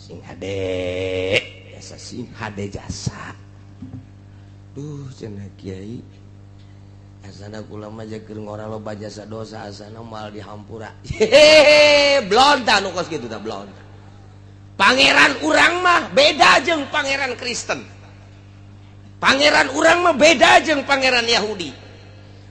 Sing hade jasa, sing hade jasa. Duh cenah kiai, asana kula mah keur ngora loba jasa dosa, asana moal dihampura. Hehehe, blonta nu kos kitu tah, blonta. Pangeran urang mah beda jeung pangeran Kristen. Pangeran urang mah beda jeung pangeran Yahudi.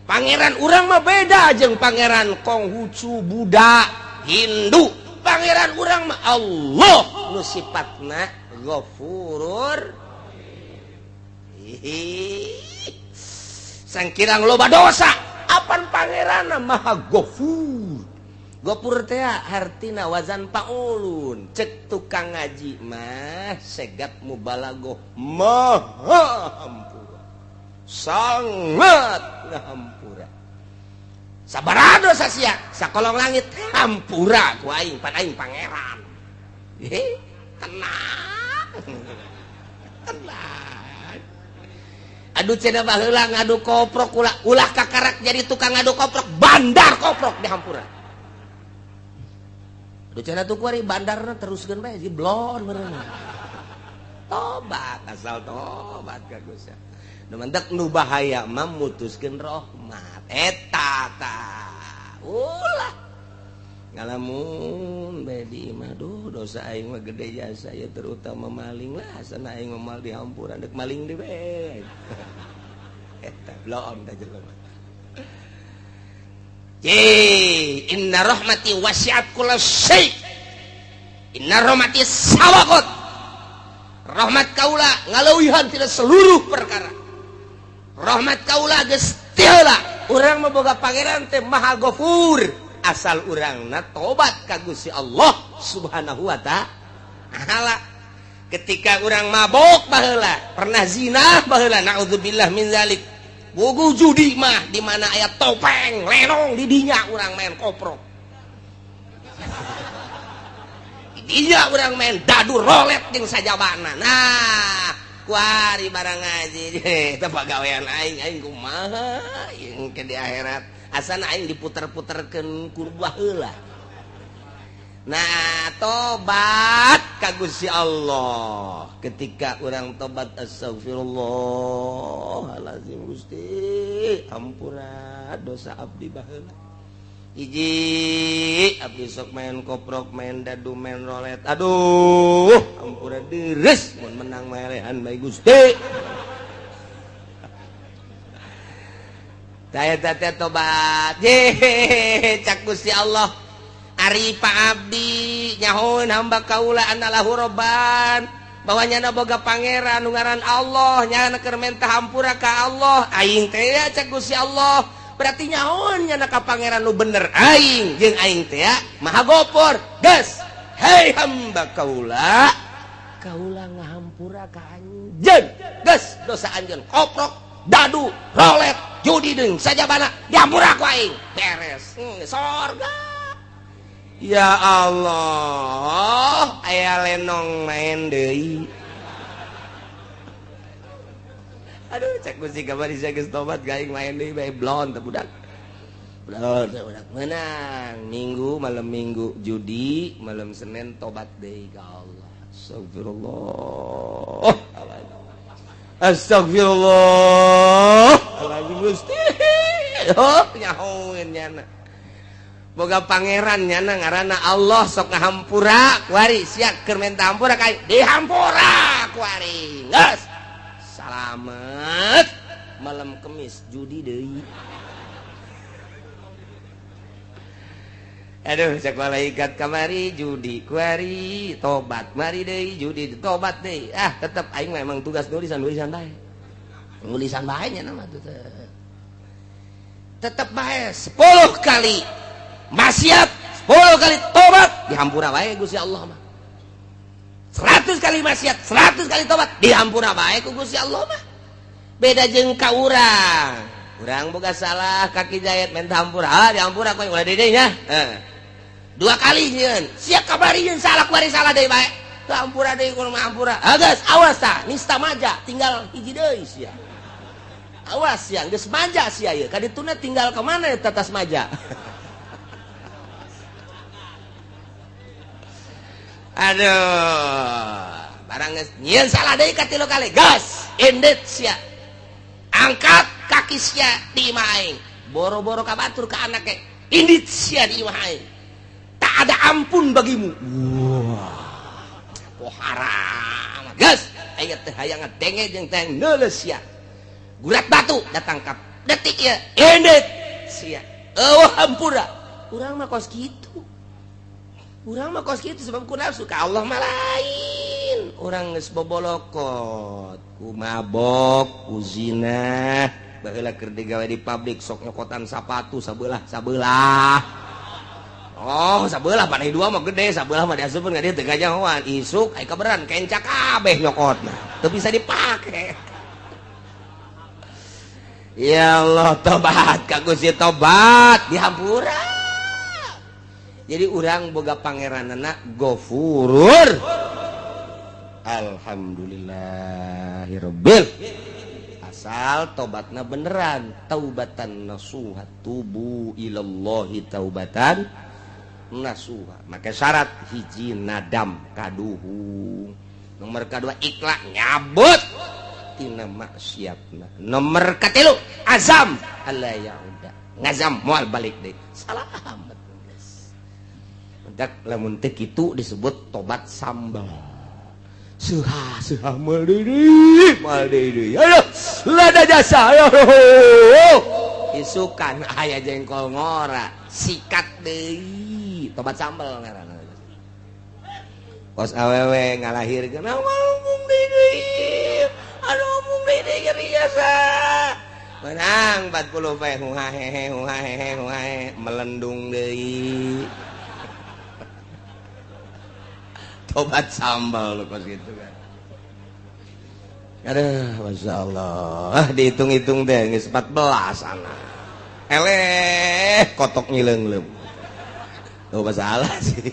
Pangeran urang mah beda jeung pangeran Konghucu, Buddha, Hindu. Pangeran urang mah Allah nu sifatna Ghafurur. Sangkirang loba dosa, apan pangeran Maha Ghafur. Ghafur teh hartina wazan paulun. Cek tukang ngaji mah segat mubalagoh, maha hampura, sangat ngahampura. Sabaraha dosa sia sakolong langit hampura ku aing, pan aing pangeran. Tenang, tenang. Aduh cenah baheula ngadu koprok, ulah ulah kakarak jadi tukang ngadu koprok, bandar koprok dihampura. Aduh cenah tuh kuari bandarna teruskeun bae si blon meureun. Tobat asal tobat ka Gusti. Nu mantak nu bahaya mah mutuskeun rahmat. Eta tah. Ulah ngalamun bae di imah, duh dosa aing mah gede jasa ya, terutama maling lah, asana aing mah moal dihampura, dek maling deui bae. Eta blon da jelema. Ye, inna rahmati wasi'at kulla syai. Inna rahmati sabaqat. Rahmat kaula ngaleuwihan tina seluruh perkara. Rahmat kaula geus ti heula. Urang mah boga pangeran teh Maha Ghafur. Asal urangna tobat ka Gusti Allah Subhanahu wa ta'ala. Ketika urang mabok baheula, pernah zina baheula, naudzubillah min zalik. Bogo judi mah di mana aya topeng lenong di dinya urang main koprok. Di dinya urang main dadu rolet jeung sajabana. Nah, kuari barang ngaji eta pagawean aing, aing kumaha jeung ke di akhirat. Asana aing diputer-puterkeun ku baheula. Nah, tobat ka Gusti Allah. Ketika orang tobat astagfirullahalazim, Gusti ampura dosa abdi baheula. Hiji abdi sok main koprok, main dadu, main rolet. Aduh, ampura deres mun menang melehan bae Gusti. Saya teh tobat. Ye, cak Gusti Allah. Ari Pak Abdi nyahoeun hamba kaula anallahu robban, bahwa nyana boga pangeran nu ngaran Allah, nyana keur menta hampura ka Allah. Aing teh ya cek Gusti Allah, berarti nyahoeun nyana ka pangeran nu bener aing jeung aing teh ya Maha Gopor. Geus, hei hamba kaula, kaula ngahampura ka anjeun. Geus dosa anjeun koprok, dadu, rolet, judi deung sajabana dihampura ku aing. Beres. Sorga. Ya Allah, aya lenong main deui. Aduh, cek Gusti kamari sia geus tobat gaing main deui bae, blon teh budak. Blon teh budak menang. Minggu malam Minggu judi, malam Senin tobat deui ka Allah. Astagfirullah. Astagfirullah. Alazim Gusti. Oh, nyahoeun nyana. Boga pangeran nyana ngaranna Allah sok ngahampura kuari sia keur menta hampura ka dihampura kuari. Geus. Salamet. Malam Kemis judi deui. Aduh cek malaikat kamari judi kuari tobat mari deui judi tobat deui. Ah tetep aing memang tugas nulisan-nulisan bae. Nulisan bae nya mah tetep bae 10 kali maksiat, 10 kali tobat dihampura bae Gusti Allah mah. 100 kali maksiat, 100 kali tobat dihampura bae ku Gusti Allah mah. Beda jeung ka urang. Urang boga salah kaki jayat menta hampura, ah dihampura ku ulah deui nya. Dua kali nyieun, sia kabari nyeun salah kuari salah deui bae. Teu hampura deui kudu hampura. Ah geus awas tah, nista maja tinggal hiji deui sia. Awas sia geus maja sia ieu, ka dituna tinggal ka mana eta tas maja. Aduh, barang geus nyieun salah deui katilu kali, gas indit sia, angkat kaki sia di imah aing. Boro-boro ka batur, ka anak ge indit sia di imah aing, tak ada ampun bagimu. Wah, poharam gas aing teh hayang ngadenge jeung teh neuleus sia. Gurat batu datang ka detik ieu, indit sia, eueuh hampura. Urang mah kos kitu, urang mah kos kitu, sebab ku nafsu. Ka Allah mah lain. Urang geus bobolokot ku mabok, ku zina. Baheula keur digawe di pabrik sok nyokotan sapatu sabelah sabelah. Oh, sabelah panai dua mah gede, sabelah mah diasupkeun ka dieu teu kajahoan. Isuk aya kaberan kenca kabeh nyokotna, teu bisa dipake. Ya Allah, tobat ka Gusti, tobat dihampura. Jadi urang boga pangeranana Gofurur. Alhamdulillahirabbil, asal tobatna beneran, taubatan nasuha, tubu ilallahi taubatan nasuha. Maka syarat hiji nadam kaduhung, nomor kedua ikhlas nyabut tina maksiatna, nomor katilu azam alla yauda, ngazam moal balik deui. Salamet geus. Mentak lamun teu kitu disebut tobat sambal. Seuha seuha, moal deui, moal deui, aduh, lada jasa, aduh. Isukan aya jengkol ngora, sikat deui, tobat sambal ngaranna. Kos awewe ngalahirkeun, embung deui, aduh, embung deui, nyeri jasa. Menang 40 pe, huhahehe huhahehe huhahe, melendung deui. Tobat sambal kos gitu kan. Aduh, Masya Allah, dihitung-hitung deh geus 14 anak. Eleh, kotok nyileungleum. Oh, masalah sih.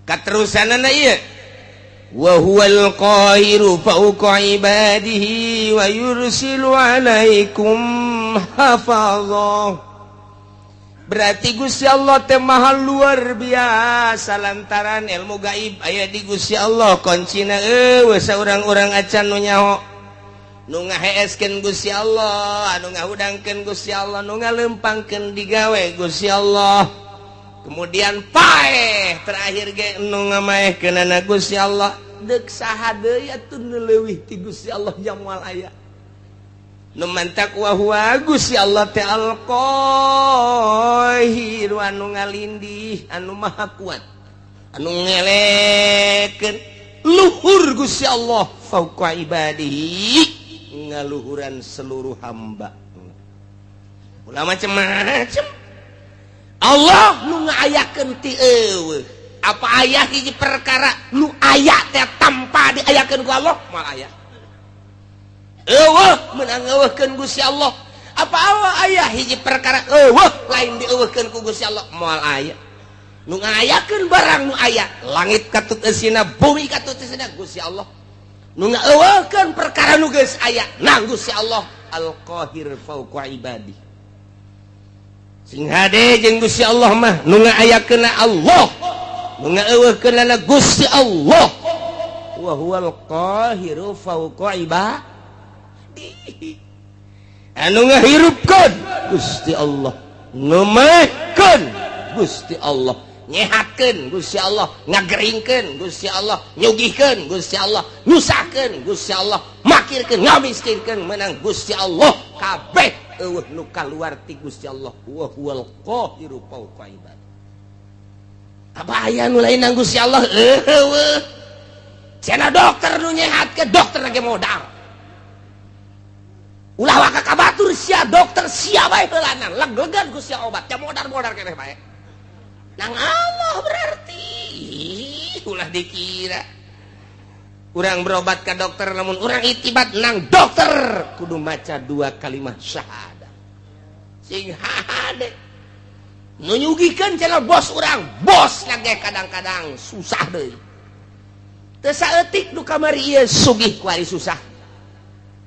Katerusanana ieu, wa huwal qahiru fawqa ibadihi wa yursilu alaikum hafazah. Berarti Gusti Allah teh maha luar biasa lantaran ilmu gaib aya di Gusti Allah. Kuncina eueuh saurang-urang acan nu nyaho. Nu ngaheeskeun Gusti Allah, anu ngahudangkeun Gusti Allah, nu ngalempangkeun digawe Gusti Allah. Kemudian paeh terakhir ge nu ngamaehkeunana Gusti Allah. Deuk saha deui atuh nu leuwih ti Gusti Allah jang moal aya. Nu mantak wa huwa Gusti Allah teh al-Qahir, anu ngalindih, anu maha kuat, anu ngelekeun luhur. Gusti Allah fauqa ibadihi, ngaluhuran seluruh hamba. Ulah macem-macem, Allah nu ngayakeun ti eueuh. Apa aya hiji perkara nu aya teh tanpa diayakeun ku Allah? Moal aya. Eueuh meunang eueuhkeun Gusti Allah. Apa Allah aya hiji perkara eueuh lain dieueuhkeun ku Gusti Allah? Moal aya. Nu ngayakeun barang nu aya, langit katut eusina, bumi katut eusina, Gusti Allah. Nu ngaeueuhkeun perkara nu geus aya nang Gusti Allah Al-Qahir fauqa ibadi. Sing hade jeung Gusti Allah mah, nu ngaayakeun Allah, nu ngaeueuhkeun Gusti Allah. Wa huwal qahiru fauqa ibadi, anu ngahirupkeun Gusti Allah, nu maehkeun Gusti Allah, nyehatkeun Gusti Allah, ngageringkeun Gusti Allah, nyugihkeun Gusti Allah, nyusahkeun Gusti Allah, makirkeun, ngamiskinkeun menang Gusti Allah. Kabeh eueuh nu kaluar ti Gusti Allah. Wa huwal qahiru fauqa ibadi. Apa aya nu lain nang Gusti Allah? Eueuh. Cenah dokter nu nyehatkeun, dokter lagi modal. Ulah waka ka batur sia, dokter sia bae heulanan, leg-legan ku sia obat, ya modar-modar keneh bae. Nang Allah berarti ulah dikira. Urang berobat ke dokter, namun urang itibat nang dokter kudu maca dua kalimat syahadat. Sing hade. Nu nyugihkeun cenah bos urang, bos lagi kadang-kadang susah deui. Teu saeutik nu kamari ieu sugih, kuari susah.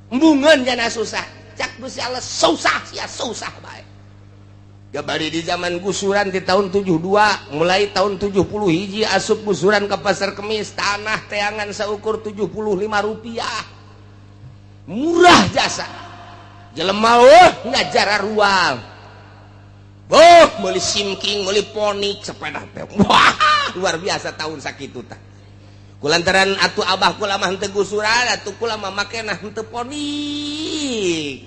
Embungeun jana susah. Cak Gusti Allah, susah sia, susah bae. Gabari di zaman gusuran di tahun 72, mulai tahun 70 hiji asup gusuran ke Pasar Kemis, tanah teangan seukur 75 rupiah, murah jasa. Jelema, oh, ngajar ruang, oh, beli simking, beli Phoenix, sepeda teh, wah, luar biasa tahun sakitu tah. Kulantaran atuh abah kula mah henteu gusuran, atuh kula mah makena henteu Phoenix,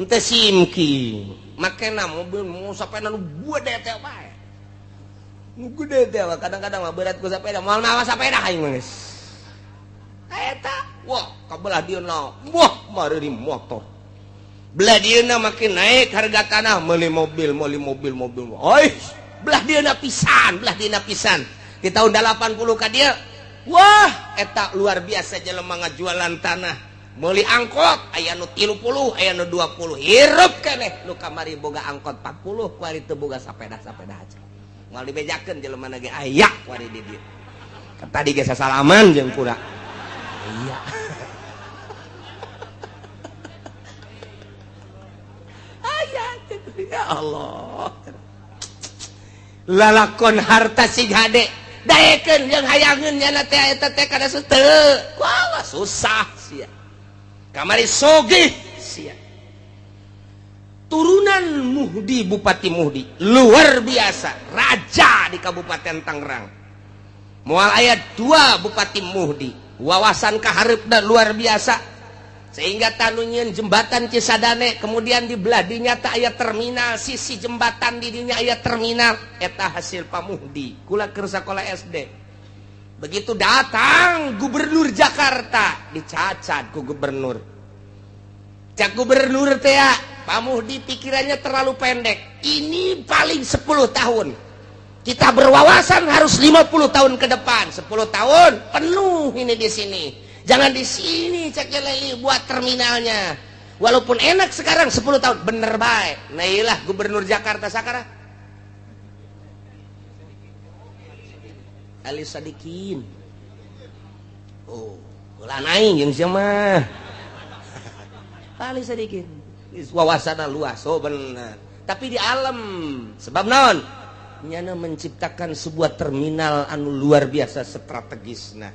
henteu simking, makena mobil mau sepeda nu gede teh bae, nu gede teh. Kadang-kadang mah berat ku sepeda, moal mawa sepeda aing mah geus eta. Wah, kabelah dieuna, wah, mari motor, belah dieuna makin naik harga tanah, meuli mobil, meuli mobil, mobil. Oi, belah dieuna pisan, belah dieuna pisan di tahun 80 ka dieu. Wah, eta luar biasa, jelema ngajualan tanah, meuli angkot, aya nu 30, aya nu 20, hirup keneh. Nu kamari boga angkot 40, kuari teu boga sapeda, sapeda aja moal dibejakeun. Jelema ge aya kuari di dieu. Tadi ge sasalaman jeung kura iya. Aya, ya Allah, lalakon harta sing hade daekeun jeung hayangeun nyana teh eta teh kana teu. Wah, susah sia kamari sogih sia. Turunan Muhdi, Bupati Muhdi luar biasa, raja di Kabupaten Tangerang. Moal aya dua Bupati Muhdi, wawasan kaharepna luar biasa, sehingga tanu nyieun jembatan Cisadane. Kemudian di belah dinya tak aya terminal, sisi jembatan di dinya aya terminal, eta hasil Pak Muhdi. Kula keur sakola SD, begitu datang gubernur Jakarta, dicacat ku gubernur. Cak gubernur teh, "Pak Muhdi pikirannya terlalu pendek. Ini paling 10 tahun. Kita berwawasan harus 50 tahun ke depan. 10 tahun penuh ini di sini. Jangan di sini," cak Leli, "buat terminalnya. Walaupun enak sekarang, 10 tahun bener baik." Nah, iyalah gubernur Jakarta sekarang Ali Sadikin. Oh, ulah aing jeung sia mah. Ali Sadikin wawasanna luas, oh bener. Tapi di alam sebab naon? Nyana menciptakan sebuah terminal anu luar biasa strategis. Nah,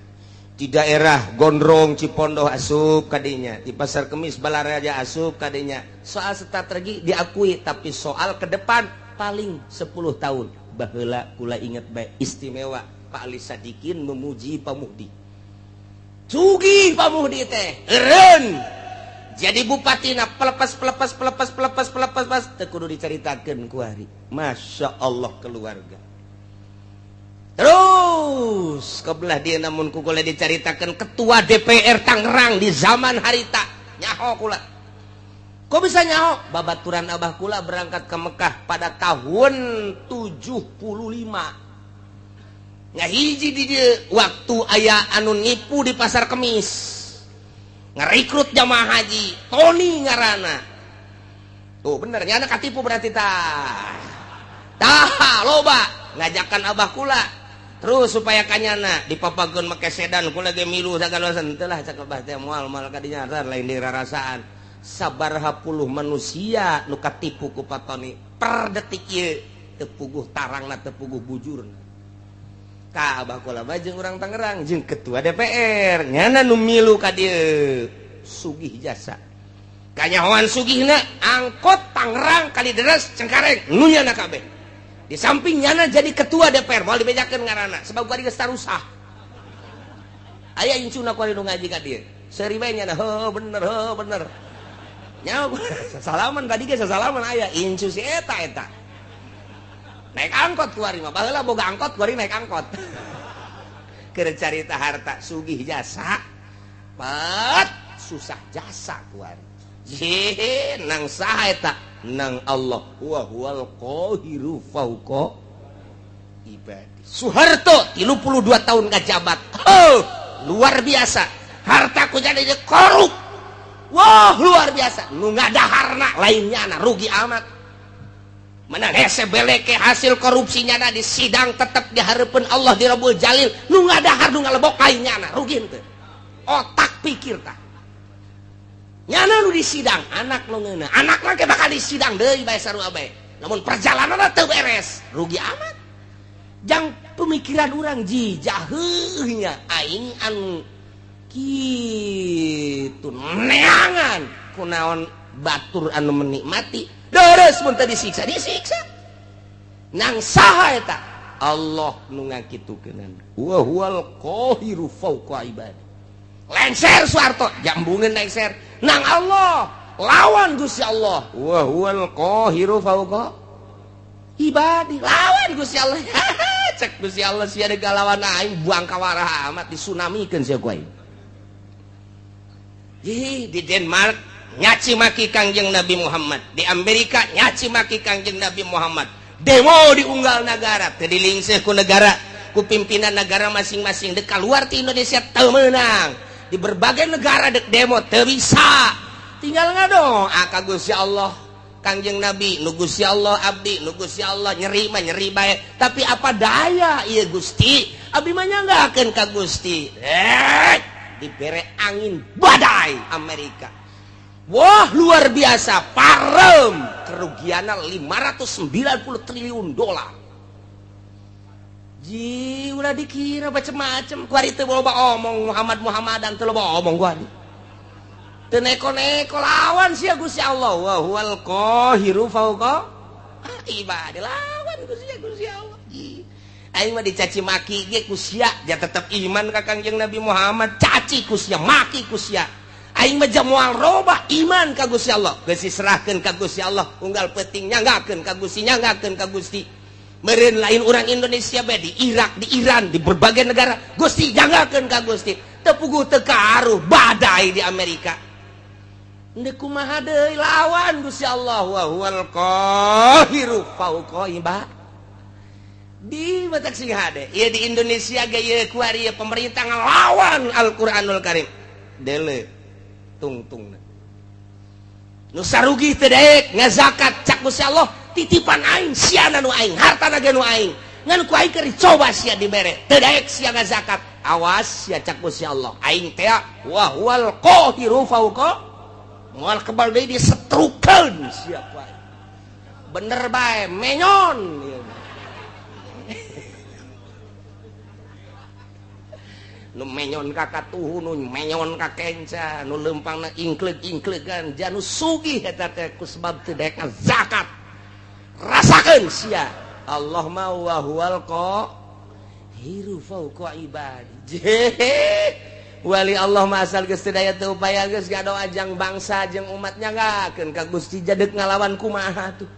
di daerah Gondrong Cipondoh asup kadinya, di Pasar Kemis Balaraja asup kadinya. Soal strategi diakui, tapi soal ke depan paling 10 tahun. Baheula kula inget baik, istimewa Pak Ali Sadikin memuji Pak Muhdi. Sugih Pak Muhdi teh. Eureun. Jadi bupati na pelepas pelepas pelepas pelepas pelepas pas teu kudu dicaritakeun ku hari. Masya Allah, keluarga. Terus kebelah dia, namun ku kula dicaritakeun ketua DPR Tangerang di zaman harita nyaho kula. Kok bisa nyaho? Babaturan abah kula berangkat ke Mekah pada tahun 75. Ngahiji di dieu waktu aya anu nipu di Pasar Kemis, ngerekrut jamaah haji, Tony ngarana. Tuh bener, nyana katipu berarti tah. Tah loba ngajakan abah kula terus supaya kanyana dipapageun make sedan, kula ge milu sagalosan. Teu lah, cak abah teh, moal moal kadinya lain dirarasaan. Sabaraha puluh manusia nu katipu ku Pak Tony per detik ieu teu puguh tarangna, teu puguh bujurna. Ka abah kula mah jeung urang Tangerang jeung ketua DPR, nyana nu milu ka dieu. Sugih jasa, kanyahoan sugihna, angkot Tangerang Kalideres Cengkareng nu nyana kabeh. Di samping nyana jadi ketua DPR, moal dibejakeun ngaranna sebab gua geus tarusah. Aya incuna kuari nu ngaji ka dieu, seuri bae nyana, heuh bener, heuh bener. Nyawa sasalaman tadi ge, sasalaman aya incu si eta. Eta naik angkot kuari mah, baheula boga angkot kuari, naik angkot keur carita harta. Sugih jasa, pat susah jasa kuari. Jih, nang saha eta? Nang Allah, wa huwal qahiru fauqa ibadi. Soeharto 32 tahun ngajabat, oh, luar biasa, harta ku jadi korup. Wah, luar biasa, nu ngadaharna lainnya na rugi amat. Menang hese beleke hasil korupsinya na di sidang tetap diharapkan Allah di Rabbul Jalil. Nu ngadahar, nu ngalebok lainnya na, rugi henteu? Otak pikir tah, nyana nu di sidang, anak nu ngeuna, anak mah bakal di sidang deui bae, sarua bae. Namun perjalanan teu beres, rugi amat. Jang pemikiran urang jijah nya aing anu kitu neangan kunaon batur anu menikmati deres mun teu disiksa, disiksa. Nang saha eta? Allah nu ngakitukeunana. Wa huwal qahiru fawqa ibadi. Lengser Soeharto, jambungeun lengser nang Allah, lawan Gusti Allah. Wa huwal qahiru fawqa ibadi, lawan Gusti Allah. Cek Gusti Allah, sia deuk lawan aing, buang kawarah amat, disunamikeun sia ku aing. Di Denmark nyaci maki Kangjeng Nabi Muhammad, di Amerika nyaci maki Kangjeng Nabi Muhammad, demo di unggal negara teu dilingseh ku negara, ku pimpinan negara masing-masing. Dek keluar ti Indonesia teu meunang, di berbagai negara dek demo teu bisa. Tinggal ngadoa ka Gusti Allah, Kangjeng Nabi nu Gusti Allah, abdi nu Gusti Allah, nyeri mah nyeri bae, tapi apa daya ieu Gusti, abdi mah nyanggakeun ka Gusti. Dibere angin badai Amerika, wah, luar biasa, parem, kerugiannya 590 triliun dolar. Ji, ulah dikira macem-macem. Kuari teu loba omong Muhammad Muhammadan, teu loba omong kuari, teu neko-neko. Lawan sia Gusti Allah. Wa huwal qahiru fawqa ibadi, lawan Gusti Gusti Allah. Ji, aing mah dicaci maki ge ku sia dia tetep iman ka Kangjeng Nabi Muhammad. Caci ku sia, maki ku sia, aing mah moal robah iman ka Gusti Allah. Geus diserahkeun ka Gusti Allah, unggal peuting nyanggakeun ka Gusti, nyanggakeun ka Gusti. Meureun lain urang Indonesia bae, di Irak, di Iran, di berbagai negara, Gusti, nyanggakeun ka Gusti. Teu puguh teu karuh badai di Amerika. Ndek kumaha deui, lawan Gusti Allah. Wa huwal qahiru fawqa ibad di batak sing hade. Ieu di Indonesia ge ieu kuari ieu pemerintah ngelawan Al-Qur'anul Karim, dele tungtung nu sarugi teu daek ngazakat. Cak Gusti Allah, titipan aing, siana nu aing, hartana ge nu aing, ngan ku aing keur dicoba sia dibere, teu daek sia ngazakat. Awas sia, cak Gusti Allah, aing teh wa huwal qahiru fawqa, moal kebal deui, disetrukeun sia ku aing. Bener bae menyon ieu. Nu menyon ka katuhu, nu menyon ka kenca, nu leumpangna ingkleug-ingklegan, janu sugih eta teh ku sebab teu daek zakat. Rasakeun sia. Allah mah wa huwal qahiru fawqa ibadi. Wali Allah mah asal geus teu daya teu upaya, geus ngadoa jang bangsa jeung umatnya, nyanggakeun ka Gusti. Jadek ngalawan kumaha tuh?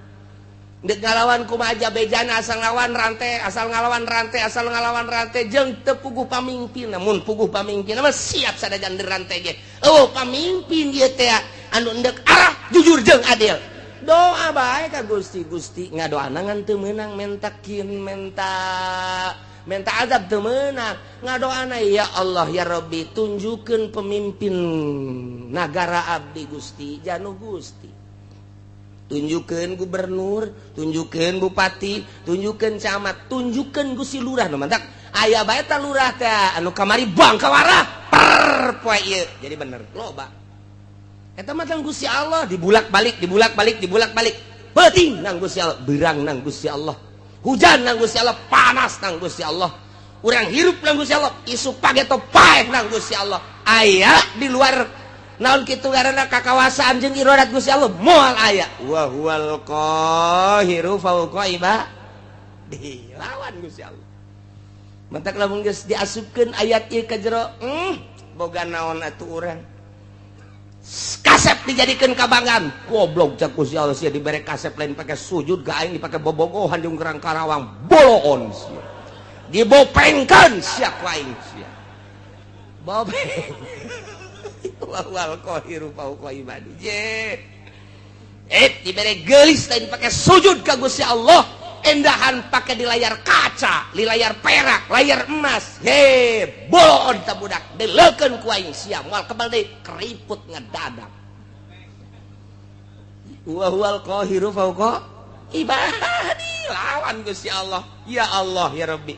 Dek ngalawan kumaha aja bejana, asal ngalawan rantai, asal ngalawan rantai, asal ngalawan rantai, jeung teu puguh pamimpin. Namun puguh pamimpin mah siap sadajan rantai ge. Oh, pamimpin ieu teh anu endek arah jujur jeung adil. Doa bae ka Gusti. Gusti, ngadoana ngan teu meunang, mentakin menta menta azab teu meunang. Ngadoana, ya Allah, ya Rabbi, tunjukkeun pemimpin nagara abdi Gusti, janu Gusti, tunjukkan gubernur, tunjukkan bupati, tunjukkan camat, tunjukkan Gusti lurah. Nu mantak aya bae ta lurah teh anu kamari bang kawarah per poe ieu jadi bener loba. Eta mah tang Gusti Allah, dibulak-balik, dibulak-balik, dibulak-balik. Peuting nang Gusti Allah, beurang nang Gusti Allah, hujan nang Gusti Allah, panas nang Gusti Allah, urang hirup nang Gusti Allah, isuk pageto paeh nang Gusti Allah. Aya di luar naon kitu karena kakawasaan jeung iradat Gusti Allah? Moal aya. Wa huwal qahiru fawqa ibadi, lawan Gusti Allah. Mantak lamun geus diasupkeun ayat ieu ka jero, boga naon atuh urang? Kasep dijadikeun kabanggaan, goblok. Cak Gusti Allah, sia dibere kasep lain pake sujud ka aing, dipake bobogohan jeung gerang Karawang, boloon sia, dibopengkeun sia ku aing, sia bopeng. Wal qahiru fawqa ibadi. Je eh dibere geulis lain pakai sujud ka Gusti Allah, endahan pakai di layar kaca, di layar perak, layar emas. He, boloon ta budak, deleukeun ku aing sia, moal kebal deui, keriput ngedadak. Wa huwal qahiru fawqa ibadi, lawan Gusti Allah. Ya Allah, ya Rabbi,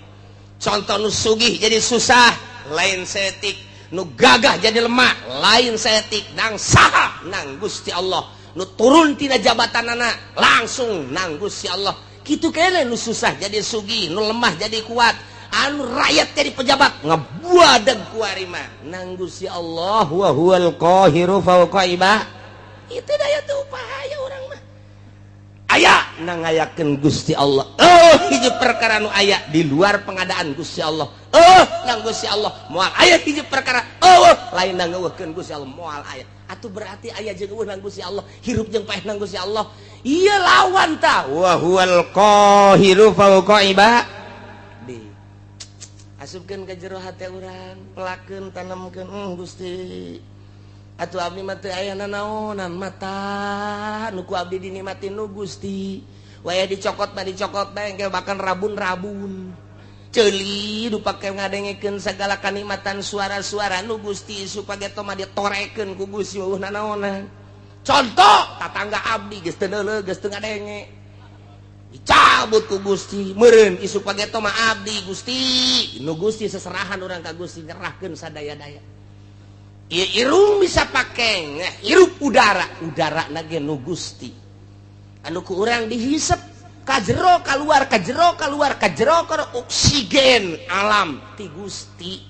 contoh nu sugih jadi susah lain setik, nu gagah jadi lemah lain setik, nang saha? Nang Gusti Allah. Nu turun tina jabatanana langsung nang Gusti Allah. Kitu keneh nu susah jadi sugih, nu lemah jadi kuat, anu rakyat jadi pejabat ngebuadeg kuari mah nang Gusti Allah wa huwal qahiru fawqa ibad. Itu daya tuh upaya urang mah. Aya nang ngayakeun Gusti Allah. Oh, hiji perkara nu aya di luar pengadaan Gusti Allah. Oh, nang Gusti Allah moal aya hiji perkara. Oh, lain nang ngeuweuhkeun Gusti Allah moal aya. Atuh berarti aya jeung euweuh nang Gusti Allah, hirup jeung paeh nang Gusti Allah. Ieu lawan ta. Wa huwal qahiru fawqa ibadi. Asupkeun ka jero hate urang, pelakeun tanemkeun Gusti. Atuh abdi mah teu aya nanaonan mata nu ku abdi dinikmati nu Gusti. Waya dicokot mah dicokot bae engke bahkan rabun-rabun. Ceuli nu pake ngadengekeun sagala kanikmatan suara-suara nu Gusti supaya mah ditorekeun ku Gusti eueuh nanaonan. Contoh tatangga abdi geus teu neuleuh geus teu ngadenge. Dicabut ku Gusti meureun isuk pageto mah abdi Gusti. Nu Gusti seserahan urang ka Gusti nyerahkeun sadaya-daya. Irung bisa pake hirup udara, udara nage nu Gusti anu ku urang dihisep kajero keluar kajero keluar kajero keluar oksigen alam ti Gusti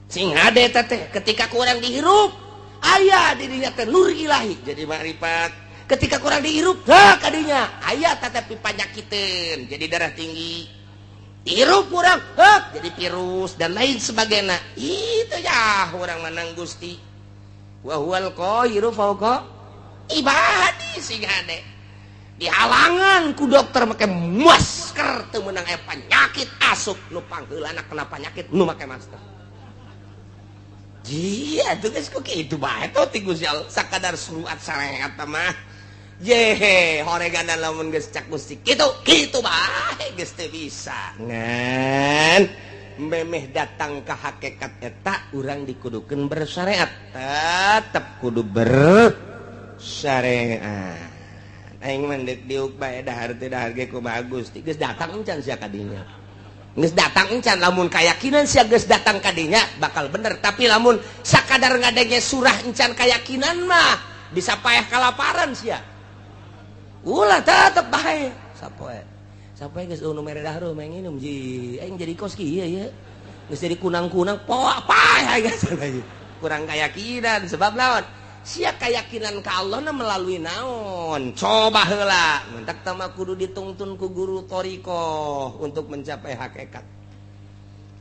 sing hade teh ketika ku urang dihirup aya di dinya teh nur ilahi jadi makrifat. Ketika ku urang dihirup heh kadinya aya tetapi panyakiteun jadi darah tinggi, hirup kurang hek jadi virus dan lain sebagainya. Itu ya orang menang Gusti wa huwal qahiru fawqa ibadi sing hade dihalangan ku dokter make masker teu meunang aya penyakit asup nu pangheulana kena penyakit nu make masker. Iya tuh geus ku kitu bae tuh ti Gusti Allah sakadar surat sareat mah. Yehe, horegan lamun geus cak Gusti kitu kitu bae geus teu bisa. Ngan memeh datang ka hakikat eta urang dikudukeun bersyariat. Tetep kudu bersyariat. Aing mah deuk diuk bae dahar teu dahar ge kumaha Gusti. Geus datang encan sia ka dinya. Geus datang encan lamun kayakinan sia geus datang ka dinya bakal bener, tapi lamun sakadar ngadenge surah encan kayakinan mah bisa payah kalaparan sia. Ulah tetep bae sapoe. Sapoe geus nu mere dahar mah nginum ji. Aing jadi kos kieu ye. Geus jadi kunang-kunang poa paeh geus. Kurang keyakinan sebab naon? Sia keyakinan ka Allah na melalui naon? Coba heula. Mentak tama kudu ditungtun ku guru thoriqoh untuk mencapai hakikat.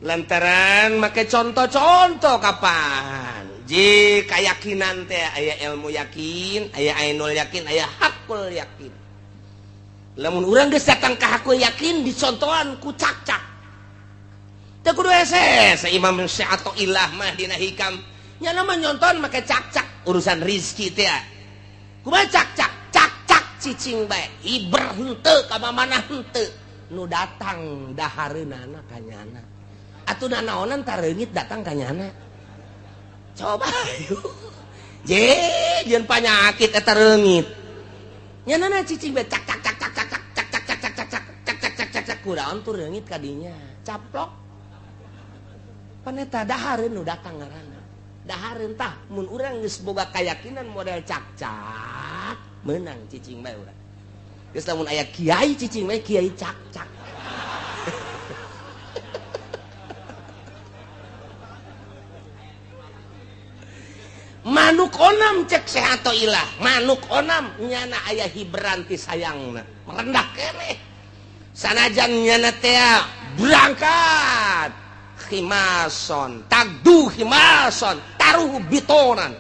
Lantaran make contoh-contoh kapan? Ji keyakinan teh aya ilmu yakin, aya ainul yakin, aya hakul yakin. Lamun urang geus datang ka hakul yakin dicontohan ku cak-cak. Teu kudu hese, Imam Syathoillah mah dina hikam. Nya mah nyonton make cak-cak urusan rizki teh. Kumaha cak-cak? Cak-cak cicing bae. Hiber henteu ka mana henteu. Nu datang dahareunana ka nyana. Atuh nanaonan tareungit datang ka nyana. Coba je jeung panyakit eta reungit. Nyanana cicing bae cak cak cak cak cak cak cak cak cak cak cak cak cak cak cak cak kuraon tuh reungit ka dinya. Caplok. Pan eta dahareun nu datang ngaranna. Dahareun tah mun urang geus boga kayakinan model cak-cak meunang cicing bae urang. Geus lamun aya kiai cicing bae kiai cak-cak. Manuk onam cek Syathoillah, manuk onam nyana aya hiberanti sayangna merendah keneh sanajan nyana teh berangkat khimason tagdu khimason taruh bitonan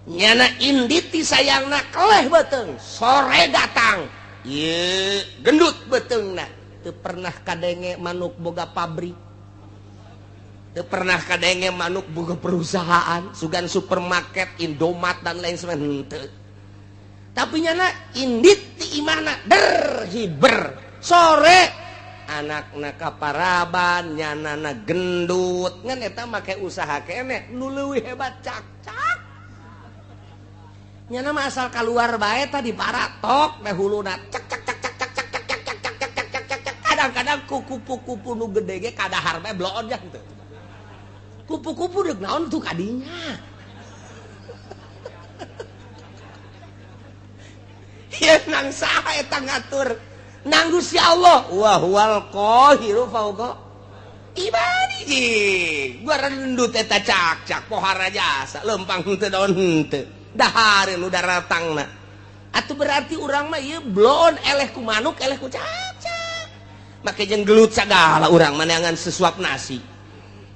nyana inditi sayangna keleh beuteung sore datang ieu gendut beuteungna teu pernah kadenge manuk boga pabrik. Teu pernah kadenge manuk boga perusahaan, sugan supermarket, Indomaret dan lain sebagainya. Henteu. Tapi nyana indit ti imahna der hiber. Sore anakna kaparaban, nyanana gendut. Ngan eta make usaha keneh nu leuwih hebat cak-cak. Nyana mah asal kaluar bae tadi paratok teh huluna cak cak cak cak cak cak cak cak cak cak cak cak cak cak. Kadang-kadang ku kupu-kupu nu gede ge kadahar bae bloon jang teu. Kupu-kupu deuk naon tuh kadinya. Ieu nang saha eta ngatur? Nang Gusti Allah. Wa huwal qahiru fauqa ibadihi. Gua rendut eta cakcak pohara jasa lempang henteu daun henteu. Dahareun nu daratangna. Atuh berarti urang mah ieu bloon, eleh ku manuk, eleh ku cakcak. Make jeung gelut sagala urang mah neangan sesuap nasi.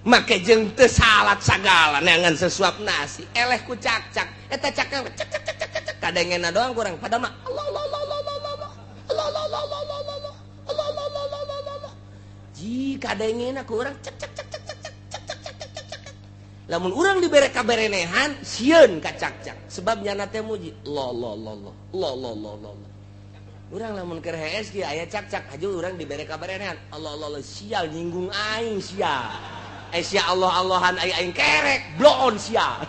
Make jeung teu salat sagala neangan sesuap nasi. Eleh ku cakcak. Eta cakcak cek cek cek cek cek kadengena doang kurang. Padahal mah Allah Allah Allah Allah Allah Allah Allah Allah Allah Allah Allah Allah Allah Allah Allah Allah Allah. Ji kadengena ku urang cek cek cek cek cek cek cek cek cek cek cek. Lamun urang dibere kaberenehan sieun ka cakcak. Sebab nyana teh muji Allah Allah Allah Allah Allah Allah Allah Allah. Urang lamun keur hees kieu aya cakcak aju urang dibere kaberenehan Allah Allah Allah, sial nyinggung aing sia. Eh sia Allah Allahan aing aing kerek bloon sia.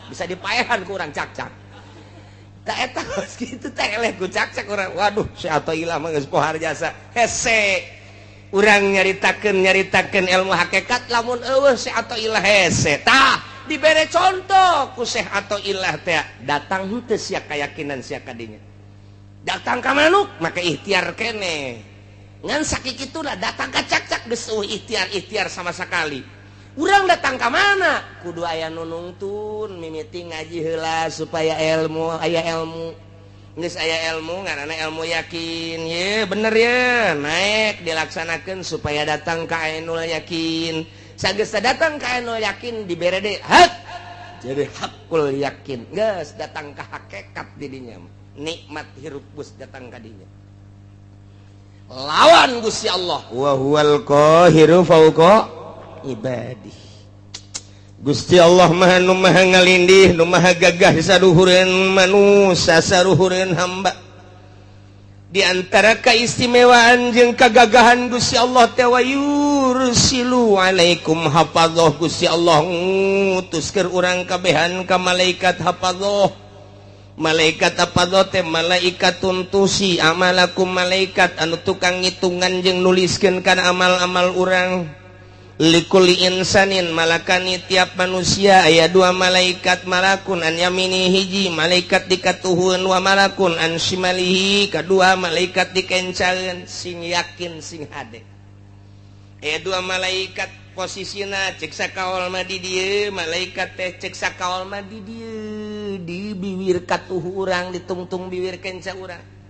Bisa dipaehan ku urang cakcak. Tak eta geus kitu teh eleh ku cakcak urang. Waduh, si Athoillah mah geus pohar jasa. Hese. Urang nyaritakeun nyaritakeun ilmu hakikat lamun eueuh Syekh Athoillah hese. Tah, dibere contoh ku Syekh Athoillah teh datang henteu sia keyakinan sia kadinya. Datang ka manuk maka ikhtiar kene. Ngan sakikituna datang ka cakcak geus eueuh ikhtiar-ikhtiar sama sekali. Urang datang ka mana? Kudu aya nu nungtun mimiti ngaji heula supaya ilmu aya ilmu. Geus aya ilmu ngaranna ilmu yakin. Ye bener ye, naik dilaksanakeun supaya datang ka ainul yakin. Sageus datang ka ainul yakin dibere deui hak. Jadi hakul yakin. Geus datang ka hakikat didinya. Nikmat hirup geus datang ka dinya. Lawan Gusti Allah. Wa huwal qahiru fauqa ibadih. Gusti Allah maha nu maha ngalindih, nu maha gagah saduhureun manusia, saduhureun hamba. Di antara keistimewaan jeung kagagahan Gusti Allah teh wa yursilu alaikum hafadzah. Gusti Allah ngutus keur urang kabehan ka malaikat hafadzah. Malaikat hafadzah teh malaikatun tuhsi amalakum, malaikat anu tukang ngitungan jeung nuliskeun kana amal-amal urang. Likulli insanin malakani, tiap manusia aya dua malaikat, malakun an yamini, hiji malaikat dikatuhun, wa malakun an shimalihi, kedua malaikat dikencaeun. Sing yakin sing hade, aya dua malaikat posisina. Cek sakaol mah di dieu malaikat teh, cek sakaol mah di dieu, di bibir katuhu urang, ditungtung bibir kenca urang.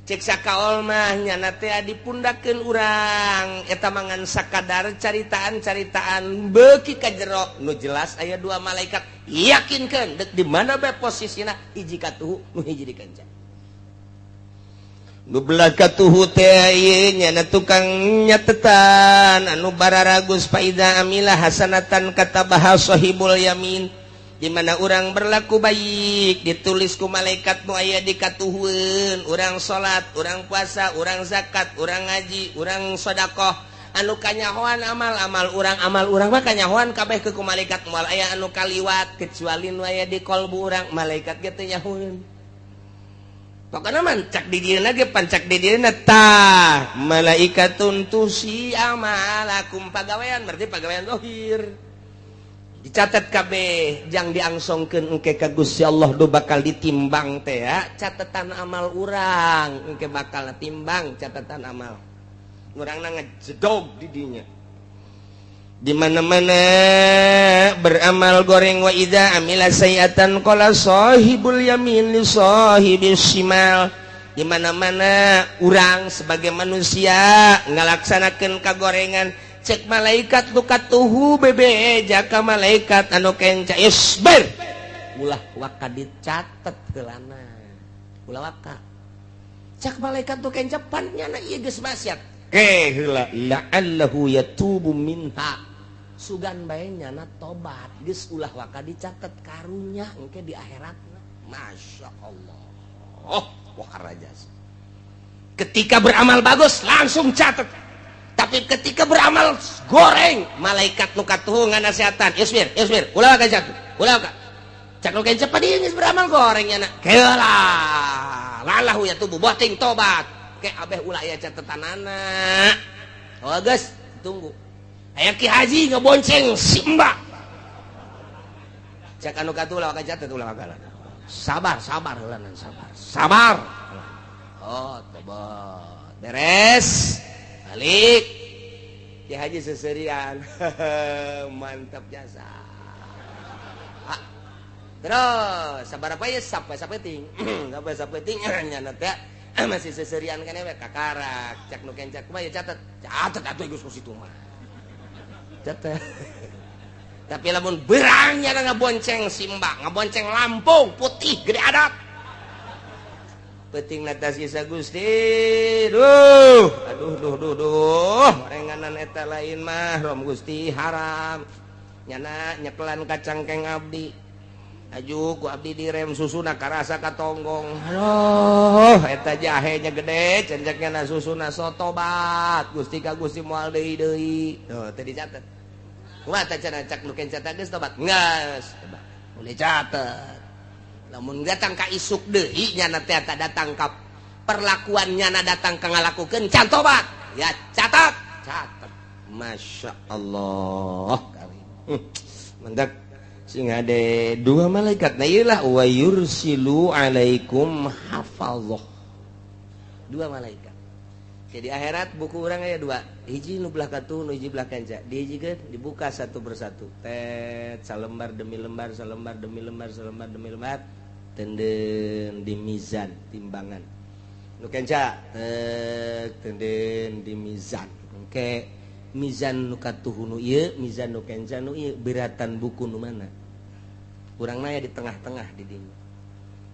Cek sakaol mah nyana teh dipundakeun urang. Eta mangan sakadar caritaan-caritaan beuki ka jero. Nu jelas aya dua malaikat, yakinkeun dek di mana bae posisina, hiji katuhu, nu hiji di kenca. Nu belah katuhu teh ieu nyana tukang nyatetan anu bararagus. Faidza amila hasanatan katabaha sahibul yamin. Di mana orang berlaku baik ditulis ku malaikat nu aya di katuhueun. Urang salat, urang puasa, urang zakat, urang ngaji, urang sedekah, anu kanyahoan amal-amal urang, amal urang mah kanyahoan kabeh ke ku malaikat, moal aya anu kaliwat kecuali nu aya di kolbu urang, malaikat ge teu nyahoeun. Pokokna mah cak di dieuna ge pancak di dieuna. Tah, malaikatun tuhsi amalakum, pagawean berarti pagawean zahir dicatat kabeh jang diangsongkeun engke ka Gusti Allah. Do bakal ditimbang teh ya catatan amal urang, engke bakal timbang catatan amal urang ngejedog di dinya. Di mana-mana beramal goreng, wa idza amila sayiatan qala sahibul yamin li sahibis shimal. Di mana-mana urang sebagai manusia ngalaksanakeun kagorengan, cek malaikat nu katuhu bebe jaka malaikat anu kenca, isbir, ulah waka dicatet heulana, ulah waka. Cek malaikat nu kenca, pan nyana ieu geus maksiat ke heula, la'allahu yatubu minha, sugan bae nyana tobat, geus ulah waka dicatet, karunya engke di akhirat. Masya Allah, oh wah raja. Ketika beramal bagus langsung catat, tapi ketika beramal goreng, malaikat nu katuhu nganasehatan, isbir, isbir, ulah waka catat, ulah waka. Cak nu kenca, padi geus beramal goreng nyana, keula lalahu yatubu, boting tobat ke abeh ulah aya catetanana. Oh geus, tunggu aya Ki Haji ngebonceng si Mbak, cek anu katuhu, ulah waka catet, ulah waka. Sabar, sabar heula, sabar, sabar. Oh, tobat. Beres. Balik. Ki Haji seserian. Mantap jasa. Ah. Terus sabaraha ya sampai sapeting. Sampai sapeting nyana teh masih seserian kan we kakarak. Cak nu kenca kumaha ya catet. Catet atuh geus ku situ mah. Catet. Tapi lamun berangnya ngabonceng simba, ngabonceng Lampung putih gede adat. Penting atas Isa Gusti. Duh, aduh duh duh duh. Renganan eta lain mah rom Gusti haram. Nyana nyekelan kacangkeng abdi. Aju ku abdi direm susuna karasa katonggong. Aduh, eta jahenya gede, cenceknya na susuna sotobat. Gusti ka Gusti moal deui deui. Tuh, teu dicatet. Kumaha teh cenah cak nu kenca geus tobat? Geus. Boleh catet. Lamun datang ka isuk deui nyana teh datang ka perlakuan nyana datang ka ngalakukeun can tobat. Ya catat, catat. Masya Allah. Mendak sing ada dua malaikat. Nah iyalah wa yursilu alaikum hafazah. Dua malaikat. Jadi akhirat buku orang aya dua. Hiji nu belah katuh, nu hiji belah kenca. Dihijikeun dibuka satu persatu. Tet salembar demi lembar, salembar demi lembar, salembar demi lembar. Tenden di mizan timbangan. Nu kenca tet tenden di mizan. Oke, mizan nu katuh nu ieu, mizan nu kenca nu ieu, beratan buku nu mana? Urang naya di tengah-tengah di dinya.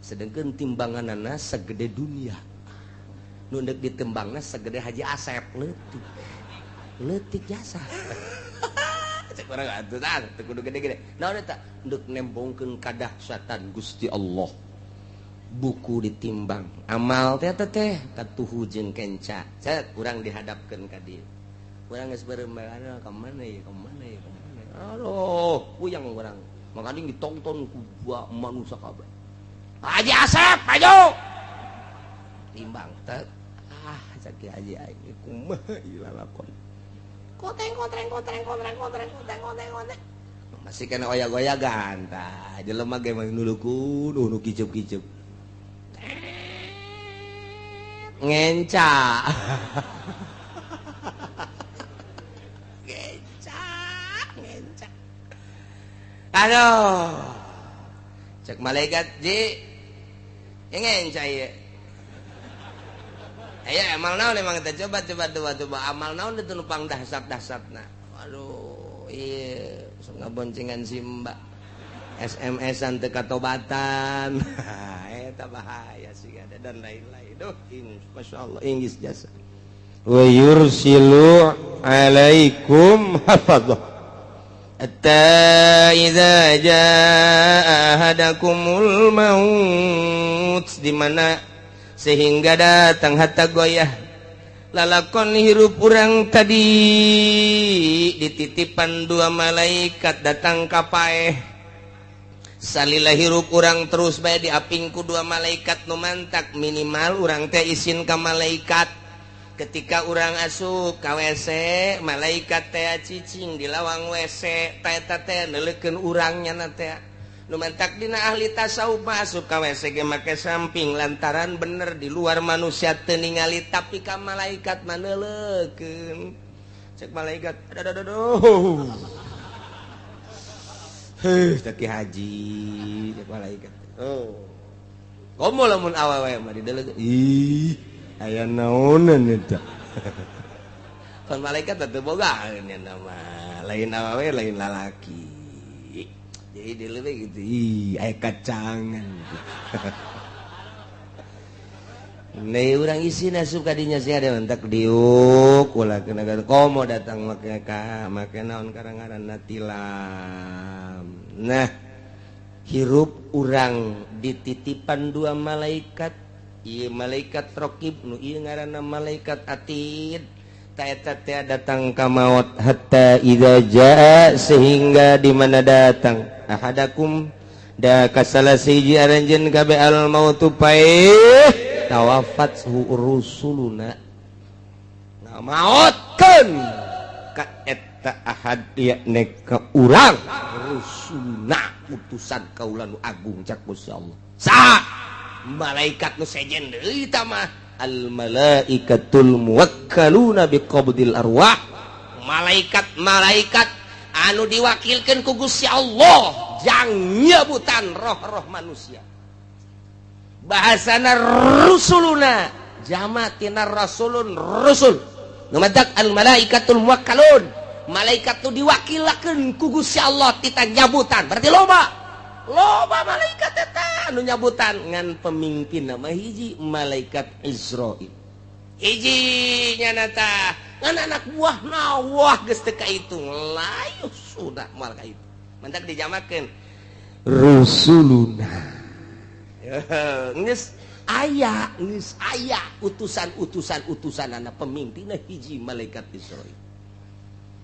Sedangkan timbanganana segede dunia. Nu ndek ditembangna segede Haji Asep leutik. Leutik jasa. Cek urang atuh tah teu kudu gede-gede. Naon eta? Ndek nembongkeun kadahsyatan Gusti Allah. Buku ditimbang. Amal teh teh katuhu jeung kenca. Cet urang dihadapkeun ka dieu. Urang geus beureum ka mana ieu, ka mana ieu, ka mana. Aduh, puyang urang. Makanya ditonton ku manusia kabeh. Haji Asep, maju. Timbang teh. Ah, cek Haji aing kumaha ieu lalakon. Koteng kotreng kotreng kotreng kotreng kotreng kotreng kotreng. Masih kena oyak-oyagan tah. Jelema ge mah nulukun nu kicup-kicup. Ngenca. Ngenca, ngenca. Aduh. Cek malaikat ji. Ngenca ieu. Ayo amal naon emang kita coba coba coba coba amal naon itu nupang dahsyat-dahsyatna. Aduh, iya, ngaboncengan simba. SMS-an teu katobatan. Eta bahaya sih ada dan lain-lain. Duh, masyaallah inggris jasa. Wa yursilu alaikum hafadzah. Hatta idza jaa ahadakumul maut, di mana sehingga datang hatta goyah lalakon hirup urang tadi dititipan dua malaikat datang ka paeh. Salila hirup urang terus bae diapingku dua malaikat nu mantak minimal urang teh isin ka malaikat. Ketika urang asup ka WC, malaikat teh cicing di lawang WC teh teh neuleukeun urang nyana teh. Nu mantak dina ahli tasawuf masuk ka WC ge make samping lantaran bener di luar manusia teu ningali tapi ka malaikat mah neuleukeun. Cek malaikat, aduh aduh aduh. Heuh, teh haji cek malaikat. Oh. Komo lamun awewe mah dideuleuk. Ih, aya naonan eta. Kan malaikat teh boga nya nama. Lain awewe lain lalaki. Jadi dia lebih gitu, ih, aya kacangan. Nih urang isi asup kadinya sih ada mentak diuk ulah kena komo datang make ka make naon karang-ngaranna tilam. Nah, hirup urang dititipan dua malaikat, ieu malaikat raqib nu ieu ngaranna malaikat atid. Ta eta teh datang ka maut hatta idza jaa sehingga di mana datang ahadakum da kasala siji aranjeun kabe al mautu paeh tawafat rusuluna ngamaotkeun ka eta ahad yakni ka urang rusuluna utusan kaula nu agung cak Gusti Allah. Saha malaikat nu sejen deui tah mah. Al malaikatul muwakkaluna biqabdil arwah, malaikat-malaikat anu diwakilkan ku Gusti Allah jang nyebutan roh-roh manusia. Bahasana rusuluna, jama tina rasulun, rusul. Nu matak al malaikatul muwakkalun, malaikat tu diwakilakeun ku Gusti Allah tita nyabutan. Berarti loba loba malaikat eta anu nyabutan, ngan pemimpin nama hiji, malaikat Izrail hiji nyana tah. Ngan anak buah wah geus teu kahitung, layu sudah moal kahitung. Mantak dijamakeun rusuluna. Geus aya, geus aya utusan-utusan, utusan anak pemimpinna hiji, malaikat Izrail.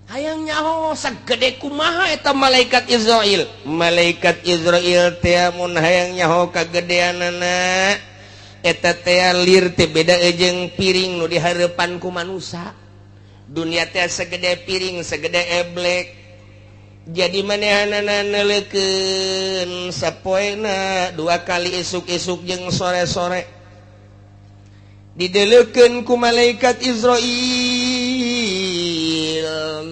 Hayang nyaho sagede kumaha eta malaikat Izrail? Malaikat Izrail teh mun hayang nyaho kagedeanana eta teh, lir teh beda jeung piring nu dihareupan ku manusia. Dunia teh segede piring, segede eblek. Jadi manehanana neuleukeun sapoena dua kali, isuk-isuk jeung sore-sore, dideleukeun ku malaikat Izrail,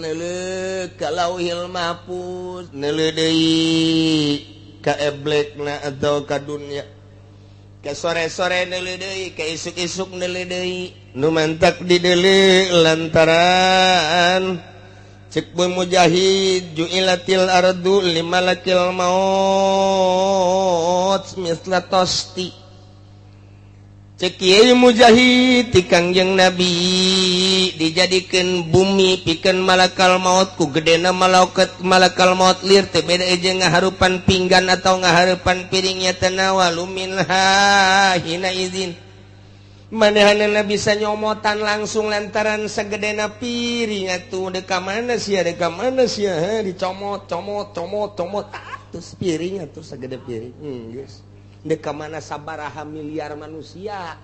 neuleuh ka Lauhil Mahfuz, neuleuh deui ka eblekna atau ka dunia, ke sore-sore neuleuh deui, ke isuk-isuk neuleuh deui. Nu mantak dideuleu lantaran cek Bu Mujahid, ju'ilatil ardu limalakil maut misla tosti. Cek Kiai Mujahid ti Kangjeng Nabi, dijadikan bumi pikeun malakal maut. Ku gedena malaikat malakal maut, lir teh beda jeung ngaharupan pinggan atau ngaharupan piringnya. Tanawalu minha hina izin, manehanana bisa nyomotan langsung lantaran segedena piring atuh. Deka mana sia, deka mana sia, dicomot, comot, comot, comot atuh piring atuh segede piring. Geus deka mana sabaraha miliar manusia,